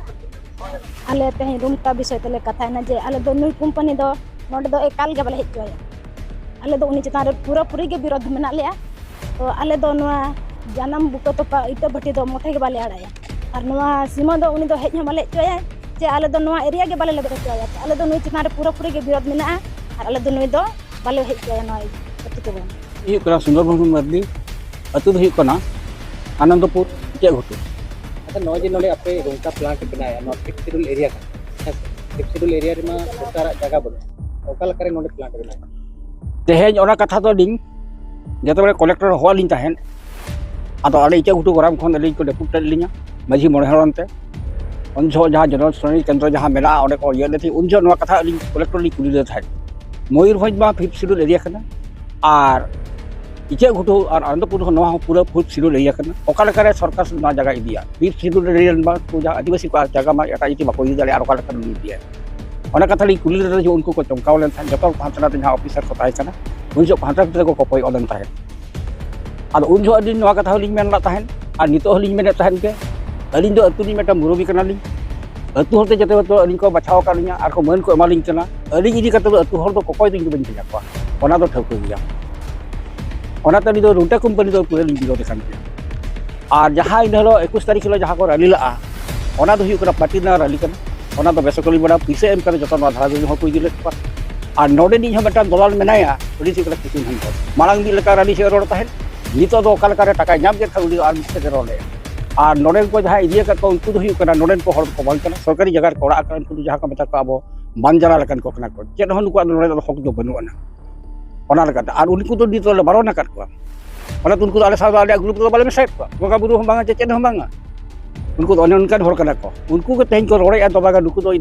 ᱟᱞᱮ ᱛᱮᱦᱮᱧ ᱨᱩᱢᱛᱟ ᱵᱤᱥᱚᱭ ᱛᱮᱞᱮ ᱠᱟᱛᱷᱟᱭᱮᱱᱟ ᱡᱮ ᱟᱞᱮ ᱫᱚ ᱱᱩᱭ ᱠᱳᱢᱯᱟᱱᱤ ᱫᱚ ᱱᱚᱰᱮ ᱫᱚ ᱮᱠᱟᱞ ᱜᱮ ᱵᱟᱞᱮ ᱦᱮᱡ ᱦᱚᱪᱚᱣᱟᱭᱟ᱾ ᱟᱞᱮ ᱫᱚ ᱩᱱᱤ ᱪᱮᱛᱟᱱ ᱨᱮ ᱯᱩᱨᱟᱹᱯᱩᱨᱤ ᱜᱮ ᱵᱤᱨᱳᱫᱷ ᱢᱮᱱᱟᱜ ᱞᱮᱭᱟ᱾ ᱛᱚ ᱟᱞᱮ ᱫᱚ ᱱᱚᱣᱟ ᱡᱟᱱᱟᱢ ᱵᱩᱠᱟᱹ ᱛᱚᱯᱟ ᱤᱴᱟᱹ ᱵᱷᱟᱹᱴᱤ ᱫᱚ ᱢᱚᱴᱷᱮ ᱜᱮ ᱵᱟᱞᱮ ᱟᱲᱟᱜᱟ᱾ ᱟᱨ ᱱᱚᱣᱟ ᱥᱤᱢᱟᱹ ᱫᱚ ᱩᱱᱤ ᱫᱚ ᱦᱮᱡ ᱦᱚᱸ ᱵᱟᱞᱮ ᱦᱚᱪᱚᱣᱟᱭᱟ, ᱪᱮ ᱟᱞᱮ ᱫᱚ ᱱᱚᱣᱟ ᱮᱨᱤᱭᱟ ᱜᱮ ᱵᱟᱞᱮ ᱞᱮᱵᱮᱫ ᱦᱚᱪᱚᱣᱟᱭᱟ᱾ ᱟᱞᱮ ᱫᱚ ᱱᱩᱭ ᱪᱮᱛᱟᱱ ᱨᱮ ᱯᱩᱨᱟᱹᱯᱩᱨᱤ ᱜᱮ ᱵᱤᱨᱳᱫᱷ ᱢᱮᱱᱟᱜᱼᱟ ᱟᱨ ᱟᱞᱮ ᱫᱚ ᱱᱩᱭ ᱫᱚ ᱵᱟᱞᱮ ᱦᱮᱡ ᱦᱚᱪᱚᱣᱟᱭᱟ ᱱᱚᱣᱟ ᱟᱹᱛᱩ ᱛᱮᱫᱚ᱾ ᱦᱩᱭᱩᱜ ᱠᱟᱱᱟ ᱥᱩᱱᱫᱚᱨ ᱢᱚᱦᱚᱱ ᱢᱟᱨᱰᱤ, ᱟᱹᱛᱩ ᱫᱚ ᱦᱩᱭᱩᱜ ᱠᱟᱱᱟ ᱟᱱᱚᱱᱫᱚᱯᱩᱨ ᱤᱪᱟᱹᱜ ᱜᱷᱩᱴᱩ᱾ ᱟᱪᱪᱷᱟ, ᱱᱚᱜᱼᱚᱭ ᱡᱮ ᱱᱚᱰᱮ ᱟᱯᱮ ᱨᱩᱢᱛᱟ ᱯᱞᱟᱱᱴ ᱯᱮ ᱵᱮᱱᱟᱣᱮᱫᱼᱟ, ᱱᱚᱣᱟ ᱯᱷᱤᱯᱛᱷ ᱥᱤᱰᱩᱞ ᱮᱨᱤᱭᱟ ᱠᱟᱱᱟ, ᱦᱮᱸ ᱥᱮ? ᱯᱷᱤᱯᱛᱷ ᱥᱤᱰᱩᱞ ᱮᱨᱤᱭᱟ ᱨᱮᱢᱟ ᱥᱚᱨᱠᱟᱨᱟᱜ ᱡᱟᱭᱜᱟ ᱵᱟᱹᱱᱩᱜᱼᱟ, ᱚᱠᱟ ᱞᱮᱠᱟᱨᱮ ᱱᱚᱰᱮ ᱯᱞᱟᱱᱴ ᱵᱮᱱᱟᱣ ᱠᱟᱱᱟ? ᱛᱮᱦᱮᱧ ᱚᱱᱟ ᱠᱟᱛᱷᱟ ᱫᱚ ᱟᱹᱞᱤᱧ ᱡᱚᱛᱚ ᱵᱮᱲᱮ ᱠᱚᱞᱮᱠᱴᱚᱨ ᱦᱚᱦᱚ ᱟᱹᱞᱤᱧ ᱛᱟᱦᱮᱸᱫ, ᱟᱫᱚ ᱟᱞᱮ ᱤᱪᱟᱹᱜ ᱜᱷᱩᱴᱩ ᱜᱚᱨᱟᱢ ᱠᱷᱚᱱ ᱟᱹᱞᱤᱧ ᱠᱚ ᱰᱮᱯᱩᱴᱮᱰ ᱞᱤᱧᱟ ᱢᱟᱹᱡᱷᱤ ᱢᱚᱬᱮ ᱦᱚᱲ ᱚᱱᱛᱮ᱾ ᱩᱱ ᱡᱚᱦᱚᱜ ᱡᱟᱦᱟᱸ ᱡᱚᱱᱚ ᱥᱩᱱᱟᱹᱱᱤ ᱠᱮᱱᱫᱨᱚ ᱡᱟᱦᱟᱸ ᱢᱮᱱᱟᱜᱼᱟ, ᱚᱸᱰᱮ ᱠᱚ ᱤᱭᱟᱹ ᱞᱮᱫ ᱛᱟᱦᱮᱸᱫ, ᱩᱱ ᱡᱚᱦᱚᱜ ᱱᱚᱣᱟ ᱠᱟᱛᱷᱟ ᱟᱹᱞᱤᱧ ᱠᱚᱞᱮᱠᱴᱚᱨ ᱞᱤᱧ ᱠᱩᱞᱤ ᱞᱮᱫᱮ ᱛᱟᱦᱮᱸᱫ᱾ ᱢᱚᱭᱩᱨᱵᱷᱚᱸᱡᱽ ᱢᱟ ᱯᱷᱤᱯᱛᱷ ᱥᱤᱰᱩᱞ ᱮᱨᱤᱭᱟ ᱠᱟᱱᱟ, ᱟᱨ ᱤᱪᱟᱹᱜ ᱜᱷᱩᱴᱩ ᱟᱨ ᱟᱱᱚᱱᱫᱚᱯᱩᱨ ᱦᱚᱸ, ᱱᱚᱣᱟ ᱦᱚᱸ ᱯᱩᱨᱟᱹ ᱯᱷᱳᱨᱛᱷ ᱥᱤᱰᱩᱞ ᱮᱨᱤᱭᱟ ᱠᱟᱱᱟ᱾ ᱚᱠᱟ ᱞᱮᱠᱟᱨᱮ ᱥᱚᱨᱠᱟᱨ ᱱᱚᱣᱟ ᱡᱟᱭᱜᱟ ᱤᱫᱤᱭᱟ? ᱯᱷᱤᱯᱛᱷ ᱥᱤᱰᱩᱞ ᱮᱨᱤᱭᱟ ᱨᱮᱱ ᱢᱟ ᱩᱱᱠᱩ ᱡᱟᱦᱟᱸ ᱟᱹᱫᱤᱵᱟᱹᱥᱤ ᱠᱚᱣᱟᱜ ᱡᱟᱭᱜᱟ ᱢᱟ ᱮᱴᱟᱜ ᱡᱟᱹᱛᱤ ᱵᱟᱠᱚ ᱤᱫᱤ ᱫᱟᱲᱮᱭᱟᱜᱼᱟ, ᱟᱨ ᱚᱠᱟ ᱞᱮᱠᱟᱨᱮ ᱤᱫᱤᱭᱟ? ᱚᱱᱟ ᱠᱟᱛᱷᱟ ᱞᱤᱧ ᱠᱩᱞᱤ ᱞᱮᱫᱟ ᱡᱮ ᱩᱱᱠᱩ ᱠᱚ ᱪᱚᱢᱠᱟᱣ ᱞᱮᱱ ᱛᱟᱦᱮᱸᱫ, ᱡᱚᱛᱚ ᱦᱚᱲ ᱯᱟᱦᱴᱟ ᱨᱮ ᱡᱟᱦᱟᱸ ᱚᱯᱷᱤᱥᱟᱨ ᱠᱚ ᱛᱟᱦᱮᱸ ᱠᱟᱱᱟ, ᱩᱱ ᱡᱚᱦᱚᱜ ᱯᱟᱦᱴᱟ ᱠᱟᱛᱮ ᱠᱚ ᱠᱚᱯᱚᱭ ᱚᱞ ᱞᱮᱱ ᱛᱟᱦᱮᱸᱫ᱾ ᱟᱫᱚ ᱩᱱ ᱡᱚᱦᱚᱜ ᱟᱹᱞᱤᱧ ᱱᱚᱣᱟ ᱠᱟᱛᱷᱟ ᱦᱚᱸᱞᱤᱧ ᱢᱮᱱ ᱞᱮᱫ ᱛᱟᱦᱮᱸᱫ, ᱟᱨ ᱱᱤᱛᱚᱜ ᱦᱚᱸᱞᱤᱧ ᱢᱮᱱᱮᱫ ᱛᱟᱦᱮᱸᱫ ᱜᱮ, ᱟᱹᱞᱤᱧ ᱫᱚ ᱟᱹᱛᱩ ᱨᱤᱱᱤᱡ ᱢᱤᱫᱴᱟᱝ ᱢᱩᱨᱩᱵᱤ ᱠᱟᱱᱟᱞᱤᱧ᱾ ᱟᱹᱛᱩ ᱦᱚᱲᱛᱮ ᱡᱚᱛᱚ ᱦᱚᱲ ᱟᱹᱞᱤᱧ ᱠᱚ ᱵᱟᱪᱷᱟᱣ ᱟᱠᱟᱫ ᱞᱤᱧᱟ ᱟᱨ ᱠᱚ ᱢᱟᱹᱱ ᱠᱚ ᱮᱢᱟ ᱞᱤᱧ ᱠᱟᱱᱟ᱾ ᱟᱹᱞᱤᱧ ᱤᱫᱤ ᱠᱟᱛᱮ ᱫᱚ ᱟᱹᱛᱩ ᱦᱚᱲ ᱫᱚ ᱠᱚᱠᱚᱭ ᱫᱚ ᱤᱧ ᱫᱚ ᱵᱟᱹᱧ ᱵᱷᱮᱡᱟ ᱠᱚᱣᱟ, ᱚᱱᱟ ᱫᱚ ᱴᱷᱟᱹᱣᱠᱟᱹ ᱜᱮᱭᱟ᱾ ᱚᱱᱟᱛᱮ ᱟᱹᱞᱤᱧ ᱫᱚ ᱨᱩᱴᱟ ᱠᱳᱢᱯᱟᱱᱤ ᱫᱚ ᱯᱩᱨᱟᱹ ᱞᱤᱧ ᱵᱤᱨᱳᱫᱷ ᱟᱠᱟᱱ ᱜᱮᱭᱟ᱾ ᱟᱨ ᱡᱟᱦᱟᱸ ᱤᱱᱟᱹ ᱦᱤᱞᱳᱜ ᱮᱠᱩᱥ ᱛᱟᱹᱨᱤᱠᱷ ᱦᱤᱞᱳᱜ ᱡᱟᱦᱟᱸ ᱠᱚ ᱨᱟᱹᱞᱤ ᱞᱟᱜᱼᱟ, ᱚᱱᱟ ᱫᱚ ᱦᱩᱭᱩᱜ ᱠᱟᱱᱟ ᱯᱟᱨᱴᱤ ᱨᱮᱱᱟᱜ ᱨᱟᱹᱞᱤ ᱠᱟᱱᱟ᱾ ᱚᱱᱟ ᱫᱚ ᱵᱮᱥ ᱠᱚ ᱞᱤᱧ ᱵᱟᱲᱟᱭᱟ, ᱯᱩᱭᱥᱟᱹ ᱮᱢ ᱠᱟᱛᱮ ᱡᱚᱛᱚ ᱱᱚᱣᱟ ᱫᱷᱟᱨᱟ ᱫᱷᱩᱨᱤ ᱦᱚᱸ ᱠᱚ ᱤᱫᱤ ᱞᱮᱫ ᱠᱚᱣᱟ᱾ ᱟᱨ ᱱᱚᱰᱮᱱᱤᱡ ᱦᱚᱸ ᱢᱤᱫᱴᱟᱝ ᱫᱚᱞᱟᱞ ᱢᱮᱱᱟᱭᱟ, ᱩᱱᱤ ᱫᱚ ᱦᱩᱭᱩᱜ ᱠᱟᱱᱟ ᱠᱤᱥᱩᱱ ᱦᱮᱢᱵᱨᱚᱢ᱾ ᱢᱟᱲᱟᱝ ᱢᱤᱫ ᱞᱮᱠᱟ ᱨᱟᱹᱞᱤ ᱥᱮᱫ ᱨᱚᱲ ᱛᱟᱦᱮᱸᱫ, ᱱᱤᱛᱚᱜ ᱫᱚ ᱚᱠᱟ ᱞᱮᱠᱟᱨᱮ ᱴᱟᱠᱟᱭ ᱧᱟᱢ ᱠᱮᱫ ᱠᱷᱟᱱ ᱩᱱᱤ ᱫᱚ ᱟᱨ ᱢᱤᱫ ᱥᱮᱫ ᱮ ᱨᱚᱲ ᱞᱮᱫᱼᱟ᱾ ᱟᱨ ᱱᱚᱰᱮᱱ ᱠᱚ ᱡᱟᱦᱟᱸᱭ ᱤᱫᱤ ᱟᱠᱟᱫ ᱠᱚᱣᱟ, ᱩᱱᱠᱩ ᱫᱚ ᱦᱩᱭᱩᱜ ᱠᱟᱱᱟ ᱱᱚᱰᱮᱱ ᱠᱚ ᱦᱚᱲ ᱠᱚ ᱵᱟᱝ ᱠᱟᱱᱟ, ᱥᱚᱨᱠᱟᱨᱤ ᱡᱟᱭᱜᱟ ᱨᱮᱠᱚ ᱚᱲᱟᱜ ᱟᱠᱟᱱ, ᱩᱱᱠᱩ ᱫᱚ ᱡᱟᱦᱟᱸ ᱠᱚ ᱢᱮᱛᱟ ᱠᱚᱣᱟ ᱟᱵᱚ ᱵᱟᱱ ᱡᱟᱞᱟ ᱞᱮᱠᱟᱱ ᱠᱚ ᱠᱟᱱᱟ ᱠᱚ, ᱪᱮᱫ ᱦᱚᱸ ᱱᱩᱠᱩᱣᱟᱜ ᱫᱚ ᱱᱚᱰᱮ ᱫᱚ ᱦᱚᱠ ᱫᱚ ᱵᱟᱹᱱᱩᱜ ᱟᱱᱟ᱾ ᱚᱱᱟ ᱞᱮᱠᱟᱛᱮ ᱟᱨ ᱩᱱᱠᱩ ᱫᱚ ᱱᱤᱛᱚᱜ ᱞᱮ ᱵᱟᱨᱚᱱ ᱟᱠᱟᱫ ᱠᱚᱣᱟ᱾ ᱚᱱᱟᱛᱮ ᱩᱱᱠᱩ ᱫᱚ ᱟᱞᱮ ᱥᱟᱶ ᱫᱚ ᱟᱞᱮᱭᱟᱜ ᱜᱨᱩᱯ ᱨᱮᱫᱚ ᱵᱟᱞᱮ ᱢᱮᱥᱟᱭᱮᱫ ᱠᱚᱣᱟ, ᱵᱚᱸᱜᱟ ᱵᱩᱨᱩ ᱦᱚᱸ ᱵᱟᱝᱟ ᱪᱮ ᱪᱮᱫ ᱦᱚᱸ ᱵᱟᱝᱟ᱾ ᱩᱱᱠᱩ ᱫᱚ ᱚᱱᱮ ᱚᱱᱠᱟᱱ ᱦᱚᱲ ᱠᱟᱱᱟ ᱠᱚ᱾ ᱩᱱᱠᱩ ᱜᱮ ᱛᱮᱦᱮᱧ ᱠᱚ ᱨᱚᱲᱮᱫᱼᱟ ᱫᱚ ᱵᱟᱝᱟ, ᱱᱩᱠᱩ ᱫᱚ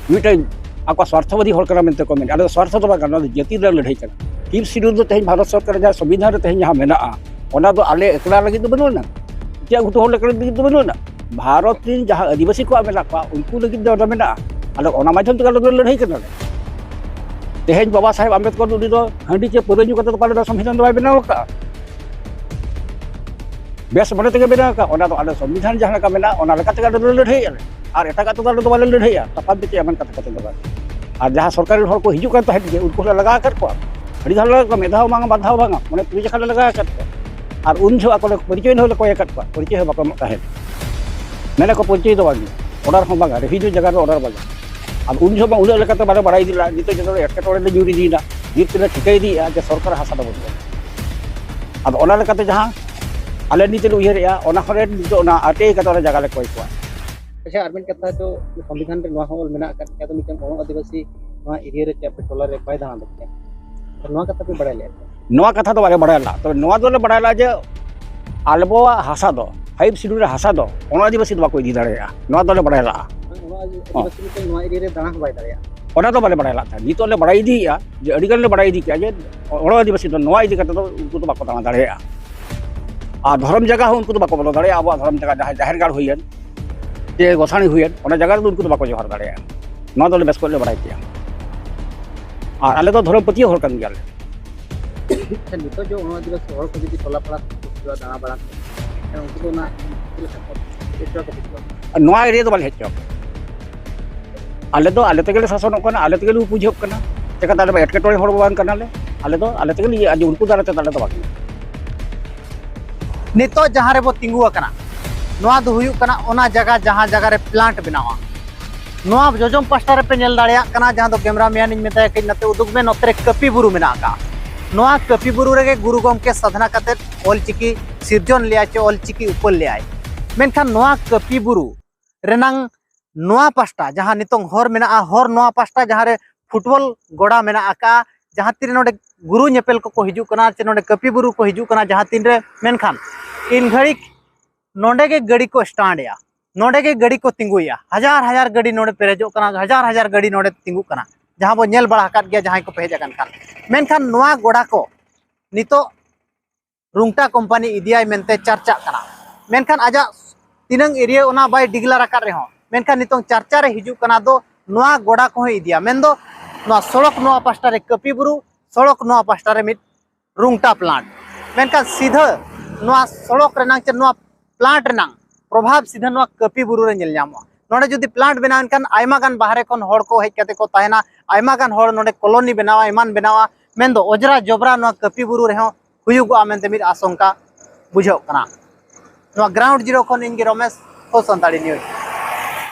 ᱢᱤᱫᱴᱮᱱ ᱟᱠᱚᱣᱟᱜ ᱥᱣᱟᱨᱛᱷᱚᱵᱟᱫᱤ ᱦᱚᱲ ᱠᱟᱱᱟ ᱢᱮᱱᱛᱮ ᱠᱚ ᱢᱮᱱᱟ᱾ ᱟᱞᱮ ᱫᱚ ᱥᱣᱟᱨᱛᱷᱚ ᱫᱚ ᱵᱟᱝ ᱠᱟᱱᱟ, ᱱᱚᱣᱟ ᱫᱚ ᱡᱟᱹᱛᱤ ᱨᱮᱱᱟᱜ ᱞᱟᱹᱲᱦᱟᱹᱭ ᱠᱟᱱᱟ᱾ ᱯᱷᱤᱯᱛᱷ ᱥᱤᱰᱩᱞ ᱫᱚ ᱛᱮᱦᱮᱧ ᱵᱷᱟᱨᱚᱛ ᱥᱚᱨᱠᱟᱨ ᱡᱟᱦᱟᱸ ᱥᱚᱝᱵᱤᱫᱷᱟᱱ ᱨᱮ ᱛᱮᱦᱮᱧ ᱡᱟᱦᱟᱸ ᱢᱮᱱᱟᱜᱼᱟ, ᱚᱱᱟ ᱫᱚ ᱟᱞᱮ ᱮᱠᱞᱟ ᱞᱟᱹᱜᱤᱫ ᱫᱚ ᱵᱟᱹᱱᱩᱜ ᱟᱱᱟ, ᱤᱪᱟᱹᱜ ᱜᱷᱩᱴᱩ ᱦᱚᱲ ᱞᱟᱹᱜᱤᱫ ᱫᱚ ᱵᱟᱹᱱᱩᱜ ᱟᱱᱟ᱾ ᱵᱷᱟᱨᱚᱛ ᱨᱮᱱ ᱡᱟᱦᱟᱸ ᱟᱹᱫᱤᱵᱟᱹᱥᱤ ᱠᱚᱣᱟᱜ ᱢᱮᱱᱟᱜ ᱠᱚᱣᱟ, ᱩᱱᱠᱩ ᱞᱟᱹᱜᱤᱫ ᱫᱚ ᱚᱸᱰᱮ ᱢᱮᱱᱟᱜᱼᱟ᱾ ᱟᱞᱮ ᱚᱱᱟ ᱢᱟᱫᱽᱫᱷᱚᱢ ᱛᱮᱜᱮ ᱟᱞᱮ ᱫᱚᱞᱮ ᱞᱟᱹᱲᱦᱟᱹᱭ ᱠᱟᱱᱟ᱾ ᱛᱮᱦᱮᱧ ᱵᱟᱵᱟ ᱥᱟᱦᱮᱵᱽ ᱟᱢᱵᱮᱫᱽᱠᱚᱨ ᱫᱚ ᱩᱱᱤ ᱫᱚ ᱦᱟᱺᱰᱤ ᱪᱮ ᱯᱟᱹᱣᱨᱟᱹ ᱧᱩ ᱠᱟᱛᱮ ᱫᱚ ᱯᱟᱞᱮ ᱫᱚ ᱥᱚᱝᱵᱤᱫᱷᱟᱱ ᱫᱚ ᱵᱟᱭ ᱵᱮᱱᱟᱣ ᱟᱠᱟᱫᱼᱟ᱾ ᱵᱮᱥ ᱢᱚᱱᱮ ᱛᱮᱜᱮ ᱵᱮᱱᱟᱣ ᱟᱠᱟᱫ, ᱚᱱᱟ ᱫᱚ ᱟᱞᱮ ᱥᱚᱝᱵᱤᱫᱷᱟᱱ ᱡᱟᱦᱟᱸ ᱞᱮᱠᱟ ᱢᱮᱱᱟᱜᱼᱟ, ᱚᱱᱟ ᱞᱮᱠᱟ ᱛᱮᱜᱮ ᱟᱞᱮ ᱫᱚᱞᱮ ᱞᱟᱹᱲᱦᱟᱹᱭᱮᱫᱼᱟ ᱞᱮ᱾ ᱟᱨ ᱮᱴᱟᱜᱟᱜ ᱛᱮᱫᱚ ᱟᱞᱮ ᱫᱚ ᱵᱟᱞᱮ ᱞᱟᱹᱲᱦᱟᱹᱭᱟ, ᱛᱟᱯᱟᱢ ᱛᱮ ᱪᱮᱫ ᱮᱢᱟᱱ ᱠᱟᱛᱷᱟ ᱠᱟᱛᱷᱟ ᱫᱚ ᱵᱟᱝ᱾ ᱟᱨ ᱡᱟᱦᱟᱸ ᱥᱚᱨᱠᱟᱨ ᱨᱮᱱ ᱦᱚᱲ ᱠᱚ ᱦᱤᱡᱩᱜ ᱠᱟᱱ ᱛᱟᱦᱮᱸᱫ ᱜᱮ, ᱩᱱᱠᱩ ᱦᱚᱸᱞᱮ ᱞᱟᱜᱟ ᱟᱠᱟᱫ ᱠᱚᱣᱟ᱾ ᱟᱹᱰᱤ ᱫᱷᱟᱣ ᱞᱮ ᱞᱟᱜᱟ ᱠᱚᱣᱟ, ᱢᱤᱫ ᱫᱷᱟᱣ ᱵᱟᱝ, ᱵᱟᱨ ᱫᱷᱟᱣ ᱵᱟᱝᱟ, ᱢᱟᱱᱮ ᱯᱩᱨᱟᱹ ᱡᱚᱠᱷᱟ ᱞᱮ ᱞᱟᱜᱟ ᱟᱠᱟᱫ ᱠᱚᱣᱟ᱾ ᱟᱨ ᱩᱱ ᱡᱚᱦᱚᱜ ᱟᱠᱚ ᱞᱮ ᱯᱚᱨᱤᱪᱚᱭ ᱦᱚᱸᱞᱮ ᱠᱚᱭ ᱟᱠᱟᱫ ᱠᱚᱣᱟ, ᱯᱚᱨᱤᱪᱚᱭ ᱦᱚᱸ ᱵᱟᱠᱚ ᱮᱢᱚᱜ ᱛᱟᱦᱮᱸᱫ᱾ ᱢᱮᱱᱟ ᱠᱚ ᱯᱚᱨᱤᱪᱚᱭ ᱫᱚ ᱵᱟᱝ, ᱚᱰᱟᱨ ᱦᱚᱸ ᱵᱟᱝᱟ, ᱨᱮᱵᱷᱤᱱᱤᱭᱩ ᱡᱟᱭᱜᱟ ᱨᱮ ᱚᱰᱟᱨ ᱵᱟᱝᱟ᱾ ᱟᱨ ᱩᱱ ᱡᱚᱦᱚᱜ ᱢᱟ ᱩᱱᱟᱹᱜ ᱞᱮᱠᱟᱛᱮ ᱵᱟᱞᱮ ᱵᱟᱲᱟᱭ ᱤᱫᱤ ᱞᱮᱫᱟ, ᱱᱤᱛᱚᱜ ᱡᱚᱛᱚ ᱮᱴᱠᱮᱴᱚᱬᱮ ᱞᱮ ᱧᱩᱨ ᱤᱫᱤᱭᱮᱱᱟ, ᱱᱤᱛ ᱛᱮᱞᱮ ᱴᱷᱤᱠᱟᱹ ᱤᱫᱤᱭᱮᱫᱼᱟ ᱡᱮ ᱥᱚᱨᱠᱟᱨᱟᱜ ᱦᱟᱥᱟ ᱫᱚ ᱵᱟᱹᱱᱩᱜᱼᱟ᱾ ᱟᱫᱚ ᱚᱱᱟ ᱞᱮᱠᱟᱛᱮ ᱡᱟᱦᱟᱸ ᱟᱞᱮ ᱱᱤᱛ ᱞᱮ ᱩᱭᱦᱟᱹᱨᱮᱫᱼᱟ, ᱚᱱᱟ ᱦᱚᱨᱮ ᱱᱤᱛᱚᱜ ᱚᱱᱟ ᱟᱴᱮᱭ ᱠᱟᱛᱮ ᱚᱱᱟ ᱡᱟᱭᱜᱟ ᱞᱮ ᱠᱚᱭ ᱠᱚᱣᱟ᱾ ᱟᱪᱪᱷᱟ, ᱟᱨ ᱢᱤᱫ ᱠᱟᱛᱷᱟ ᱫᱚ, ᱥᱚᱝᱵᱤᱫᱷᱟᱱ ᱨᱮ ᱱᱚᱣᱟ ᱦᱚᱸ ᱚᱞ ᱢᱮᱱᱟᱜ ᱟᱠᱟᱫ ᱜᱮᱭᱟ, ᱟᱫᱚ ᱢᱤᱫᱴᱟᱝ ᱚᱲᱚᱜ ᱟᱹᱫᱤᱵᱟᱹᱥᱤ ᱱᱚᱣᱟ ᱮᱨᱤᱭᱟ ᱨᱮ ᱪᱮ ᱟᱯᱮ ᱴᱚᱞᱟ ᱨᱮ ᱵᱟᱭ ᱫᱟᱬᱟ ᱫᱟᱲᱮᱭᱟᱜᱼᱟ᱾ ᱟᱫᱚ ᱱᱚᱣᱟ ᱠᱟᱛᱷᱟ ᱯᱮ ᱵᱟᱲᱟᱭ ᱞᱮᱫᱼᱟ ᱥᱮ? ᱱᱚᱣᱟ ᱠᱟᱛᱷᱟ ᱫᱚ ᱵᱟᱞᱮ ᱵᱟᱲᱟᱭ ᱞᱮᱫᱼᱟ, ᱛᱚᱵᱮ ᱱᱚᱣᱟ ᱫᱚᱞᱮ ᱵᱟᱲᱟᱭ ᱞᱮᱫᱼᱟ ᱡᱮ ᱟᱵᱚᱣᱟᱜ ᱦᱟᱥᱟ ᱫᱚ, ᱯᱷᱟᱭᱤᱵᱷ ᱥᱤᱰᱩᱞ ᱨᱮ ᱦᱟᱥᱟ ᱫᱚ ᱚᱱᱟ ᱟᱹᱫᱤᱵᱟᱹᱥᱤ ᱫᱚ ᱵᱟᱠᱚ ᱤᱫᱤ ᱫᱟᱲᱮᱭᱟᱜᱼᱟ, ᱱᱚᱣᱟ ᱫᱚᱞᱮ ᱵᱟᱲᱟᱭ ᱞᱮᱫᱼᱟ᱾ ᱵᱟᱝ, ᱱᱚᱣᱟ ᱦᱚᱸ᱾ ᱟᱹᱫᱤᱵᱟᱹᱥᱤ ᱢᱤᱫᱴᱟᱝ ᱱᱚᱣᱟ ᱮᱨᱤᱭᱟ ᱨᱮ ᱫᱟᱬᱟ ᱦᱚᱸ ᱵᱟᱭ ᱫᱟᱲᱮᱭᱟᱜᱼᱟ᱾ ᱚᱱᱟ ᱫᱚ ᱵᱟᱞᱮ ᱵᱟᱲᱟᱭ ᱞᱟᱜ ᱛᱟᱦᱮᱸᱫ᱾ ᱱᱤᱛᱚᱜ ᱞᱮ ᱵᱟᱲᱟᱭ ᱤᱫᱤᱭᱮᱫᱼᱟ ᱡᱮ ᱟᱹᱰᱤ ᱜᱟᱱ ᱞᱮ ᱵᱟᱲᱟᱭ ᱤᱫᱤ ᱠᱮᱫᱼᱟ ᱡᱮ ᱚᱲᱚ ᱟᱹᱫᱤᱵᱟᱹᱥᱤ ᱫᱚ ᱱᱚᱣᱟ ᱤᱫᱤ ᱠᱟᱛᱮ ᱫᱚ ᱩᱱᱠᱩ ᱫᱚ ᱵᱟᱠᱚ ᱫᱟᱬᱟ ᱫᱟᱲᱮᱭᱟᱜᱼᱟ᱾ ᱟᱨ ᱫᱷᱚᱨᱚᱢ ᱡᱟᱭᱜᱟ ᱦᱚᱸ ᱩᱱᱠᱩ ᱫᱚ ᱵᱟᱠᱚ ᱵᱚᱞᱚ ᱫᱟᱲᱮᱭᱟᱜᱼᱟ᱾ ᱟᱵᱚᱣᱟᱜ ᱫᱷᱚᱨᱚᱢ ᱡᱟᱭᱜᱟ, ᱡᱟᱦᱟᱸ ᱡᱟᱦᱮᱨ ᱜᱟᱲ ᱦᱩᱭᱮᱱ, ᱪᱮ ᱜᱚᱥᱟᱬᱤ ᱦᱩᱭᱮᱱ, ᱚᱱᱟ ᱡᱟᱭᱜᱟ ᱨᱮᱫᱚ ᱩᱱᱠᱩ ᱫᱚ ᱵᱟᱠᱚ ᱡᱚᱦᱟᱨ ᱫᱟᱲᱮᱭᱟᱜᱼᱟ᱾ ᱱᱚᱣᱟ ᱫᱚᱞᱮ ᱵᱮᱥ ᱠᱚᱡ ᱞᱮ ᱵᱟᱲᱟᱭ ᱠᱮᱜᱼᱟ᱾ ᱟᱨ ᱟᱞᱮ ᱫᱚ ᱫᱷᱚᱨᱚᱢ ᱯᱟᱹᱛᱭᱟᱹᱣ ᱦᱚᱲ ᱠᱟᱱ ᱜᱮᱭᱟᱞᱮ᱾ ᱟᱪᱪᱷᱟ, ᱱᱤᱛᱚᱜ ᱡᱮ ᱚᱱᱟ ᱟᱹᱫᱤᱵᱟᱹᱥᱤ ᱦᱚᱲ ᱠᱚ ᱡᱩᱫᱤ ᱴᱚᱞᱟ ᱯᱟᱲᱟ ᱠᱚ ᱦᱤᱡᱩᱜᱼᱟ, ᱫᱟᱬᱟ ᱵᱟᱲᱟ ᱠᱚ, ᱮᱱᱠᱷᱟᱱ ᱩᱱᱠᱩ ᱫᱚ ᱚᱱᱟ ᱪᱮᱫ ᱞᱮᱠᱟ ᱠᱚ ᱪᱮᱫ ᱞᱮᱠᱟ ᱠᱚ ᱵᱩᱡᱷᱟᱹᱣᱟ? ᱱᱚᱣᱟ ᱮᱨᱤᱭᱟ ᱫᱚ ᱵᱟᱞᱮ ᱦᱮᱡ ᱦᱚᱪᱚ ᱟᱠᱚᱣᱟ᱾ ᱟᱞᱮ ᱫᱚ ᱟᱞᱮ ᱛᱮᱜᱮ ᱞᱮ ᱥᱟᱥᱚᱱᱚᱜ ᱠᱟᱱᱟ, ᱟᱞᱮ ᱛᱮᱜᱮ ᱞᱮ ᱵᱩᱡᱷᱟᱹᱜ ᱠᱟᱱᱟ᱾ ᱪᱮᱠᱟᱛᱮ ᱟᱞᱮ ᱢᱟ ᱮᱴᱠᱮᱴᱚᱬᱮ ᱦᱚᱲ ᱵᱟᱝ ᱠᱟᱱᱟᱞᱮ᱾ ᱟᱞᱮ ᱫᱚ ᱟᱞᱮ ᱛᱮᱜᱮ ᱞᱮ ᱤᱭᱟᱹᱜᱼᱟ, ᱡᱮ ᱩᱱᱠᱩ ᱫᱟᱨᱟᱭ ᱛᱮ ᱟᱞᱮ ᱫᱚ ᱵᱟᱝ᱾ ᱱᱤᱛᱚᱜ ᱡᱟᱦᱟᱸ ᱨᱮᱵᱚ ᱛᱤᱸᱜᱩ ᱟᱠᱟᱱᱟ, ᱱᱚᱣᱟ ᱫᱚ ᱦᱩᱭᱩᱜ ᱠᱟᱱᱟ ᱚᱱᱟ ᱡᱟᱭᱜᱟ ᱡᱟᱦᱟᱸ ᱡᱟᱭᱜᱟ ᱨᱮ ᱯᱞᱟᱱᱴ ᱵᱮᱱᱟᱣᱟ᱾ ᱱᱚᱣᱟ ᱡᱚᱡᱚᱢ ᱯᱟᱥᱴᱟ ᱨᱮᱯᱮ ᱧᱮᱞ ᱫᱟᱲᱮᱭᱟᱜ ᱠᱟᱱᱟ, ᱡᱟᱦᱟᱸ ᱫᱚ ᱠᱮᱢᱨᱟ ᱢᱮᱱ ᱤᱧ ᱢᱮᱛᱟᱭᱟ, ᱠᱟᱹᱡ ᱱᱚᱛᱮ ᱩᱫᱩᱜ ᱢᱮ, ᱱᱚᱛᱮ ᱨᱮ ᱠᱟᱹᱯᱤ ᱵᱩᱨᱩ ᱢᱮᱱᱟᱜ ᱟᱠᱟᱫᱼᱟ᱾ ᱱᱚᱣᱟ ᱠᱟᱹᱯᱤ ᱵᱩᱨᱩ ᱨᱮᱜᱮ ᱜᱩᱨᱩ ᱜᱚᱢᱠᱮ ᱥᱟᱫᱷᱱᱟ ᱠᱟᱛᱮᱫ ᱚᱞᱪᱤᱠᱤ ᱥᱤᱨᱡᱚᱱ ᱞᱮᱭᱟᱭ ᱪᱮ ᱚᱞᱪᱤᱠᱤ ᱩᱯᱮᱞ ᱞᱮᱭᱟᱭ᱾ ᱢᱮᱱᱠᱷᱟᱱ ᱱᱚᱣᱟ ᱠᱟᱹᱯᱤ ᱵᱩᱨᱩ ᱨᱮᱱᱟᱝ ᱱᱚᱣᱟ ᱯᱟᱥᱴᱟ ᱡᱟᱦᱟᱸ ᱱᱤᱛᱚᱝ ᱦᱚᱨ ᱢᱮᱱᱟᱜᱼᱟ, ᱦᱚᱨ ᱱᱚᱣᱟ ᱯᱟᱥᱴᱟ ᱡᱟᱦᱟᱸ ᱨᱮ ᱯᱷᱩᱴᱵᱚᱞ ᱜᱚᱰᱟ ᱢᱮᱱᱟᱜ ᱟᱠᱟᱫᱼᱟ, ᱡᱟᱦᱟᱸ ᱛᱤᱨᱮ ᱱᱚᱰᱮ ᱜᱩᱨᱩ ᱧᱮᱯᱮᱞ ᱠᱚᱠᱚ ᱦᱤᱡᱩᱜ ᱠᱟᱱᱟ ᱪᱮ ᱱᱚᱰᱮ ᱠᱟᱹᱯᱤ ᱵᱩᱨᱩ ᱠᱚ ᱦᱤᱡᱩᱜ ᱠᱟᱱᱟ ᱡᱟᱦᱟᱸ ᱛᱤᱱᱨᱮ, ᱢᱮᱱᱠᱷᱟᱱ ᱤᱱ ᱜᱷᱟᱹᱲᱤᱡ ᱱᱚᱰᱮ ᱜᱮ ᱜᱟᱹᱰᱤ ᱠᱚ ᱥᱴᱟᱱᱰ ᱮᱜᱼᱟ, ᱱᱚᱰᱮ ᱜᱮ ᱜᱟᱹᱰᱤ ᱠᱚ ᱛᱤᱸᱜᱩᱭᱮᱜᱼᱟ᱾ ᱦᱟᱡᱟᱨ ᱦᱟᱡᱟᱨ ᱜᱟᱹᱰᱤ ᱱᱚᱰᱮ ᱯᱮᱨᱮᱡᱚᱜ ᱠᱟᱱᱟ, ᱦᱟᱡᱟᱨ ᱦᱟᱡᱟᱨ ᱜᱟᱹᱰᱤ ᱱᱚᱰᱮ ᱛᱤᱸᱜᱩᱜ ᱠᱟᱱᱟ, ᱡᱟᱦᱟᱸ ᱵᱚ ᱧᱮᱞ ᱵᱟᱲᱟ ᱟᱠᱟᱫ ᱜᱮᱭᱟ ᱡᱟᱦᱟᱸᱭ ᱠᱚᱯᱮ ᱦᱮᱡ ᱟᱠᱟᱱ ᱠᱷᱟᱱ᱾ ᱢᱮᱱᱠᱷᱟᱱ ᱱᱚᱣᱟ ᱜᱚᱰᱟ ᱠᱚ ᱱᱤᱛᱚᱜ ᱨᱩᱝᱴᱟ ᱠᱳᱢᱯᱟᱱᱤ ᱤᱫᱤᱭᱟᱭ ᱢᱮᱱᱛᱮ ᱪᱟᱨᱪᱟᱜ ᱠᱟᱱᱟ᱾ ᱢᱮᱱᱠᱷᱟᱱ ᱟᱡᱟᱜ ᱛᱤᱱᱟᱹᱝ ᱮᱨᱤᱭᱟ ᱚᱱᱟ ᱵᱟᱭ ᱰᱤᱜᱽᱞᱟᱨ ᱟᱠᱟᱫ ᱨᱮᱦᱚᱸ, ᱢᱮᱱᱠᱷᱟᱱ ᱱᱤᱛᱚᱝ ᱪᱟᱨᱪᱟ ᱨᱮ ᱦᱤᱡᱩᱜ ᱠᱟᱱᱟ ᱫᱚ ᱱᱚᱣᱟ ᱜᱚᱰᱟ ᱠᱚᱦᱚᱸᱭ ᱤᱫᱤᱭᱟ, ᱢᱮᱱᱫᱚ ᱱᱚᱣᱟ ᱥᱚᱲᱚᱠ ᱱᱚᱣᱟ ᱯᱟᱥᱴᱟ ᱨᱮ ᱠᱟᱹᱯᱤ ᱵᱩᱨᱩ, ᱥᱚᱲᱚᱠ ᱱᱚᱣᱟ ᱯᱟᱥᱴᱟ ᱨᱮ ᱢᱤᱫ ᱨᱩᱝᱴᱟ ᱯᱞᱟᱱᱴ᱾ ᱢᱮᱱᱠᱷᱟᱱ ᱥᱤᱫᱷᱟᱹ ᱱᱚᱣᱟ ᱥᱚᱲᱚᱠ ᱨᱮᱱᱟᱝ ᱪᱮ ᱱᱚᱣᱟ ᱯᱞᱟᱱᱴ ᱨᱮᱱᱟᱝ ᱯᱨᱚᱵᱷᱟᱵᱽ ᱥᱤᱫᱷᱟᱹ ᱱᱚᱣᱟ ᱠᱟᱹᱯᱤ ᱵᱩᱨᱩ ᱨᱮ ᱧᱮᱞ ᱧᱟᱢᱚᱜᱼᱟ᱾ ᱱᱚᱰᱮ ᱡᱩᱫᱤ ᱯᱞᱟᱱᱴ ᱵᱮᱱᱟᱣ ᱮᱱᱠᱷᱟᱱ ᱟᱭᱢᱟ ᱜᱟᱱ ᱵᱟᱦᱨᱮ ᱠᱷᱚᱱ ᱦᱚᱲ ᱠᱚ ᱦᱮᱡ ᱠᱟᱛᱮ ᱠᱚ ᱛᱟᱦᱮᱱᱟ, ᱟᱭᱢᱟ ᱜᱟᱱ ᱦᱚᱲ ᱱᱚᱰᱮ ᱠᱚᱞᱚᱱᱤ ᱵᱮᱱᱟᱣᱟ, ᱮᱢᱟᱱ ᱵᱮᱱᱟᱣᱟ, ᱢᱮᱱᱫᱚ ᱚᱡᱽᱨᱟ ᱡᱚᱵᱽᱨᱟ ᱱᱚᱣᱟ ᱠᱟᱹᱯᱤ ᱵᱩᱨᱩ ᱨᱮᱦᱚᱸ ᱦᱩᱭᱩᱜᱚᱜᱼᱟ ᱢᱮᱱᱛᱮ ᱢᱤᱫ ᱟᱥᱚᱝᱠᱟ ᱵᱩᱡᱷᱟᱹᱜ ᱠᱟᱱᱟ᱾ ᱱᱚᱣᱟ ᱜᱨᱟᱣᱩᱱᱰ ᱡᱤᱨᱳ ᱠᱷᱚᱱ ᱤᱧ ᱜᱮ ᱨᱚᱢᱮᱥ, ᱦᱚ ᱥᱟᱱᱛᱟᱲᱤ ᱱᱤᱭᱩᱡᱽ᱾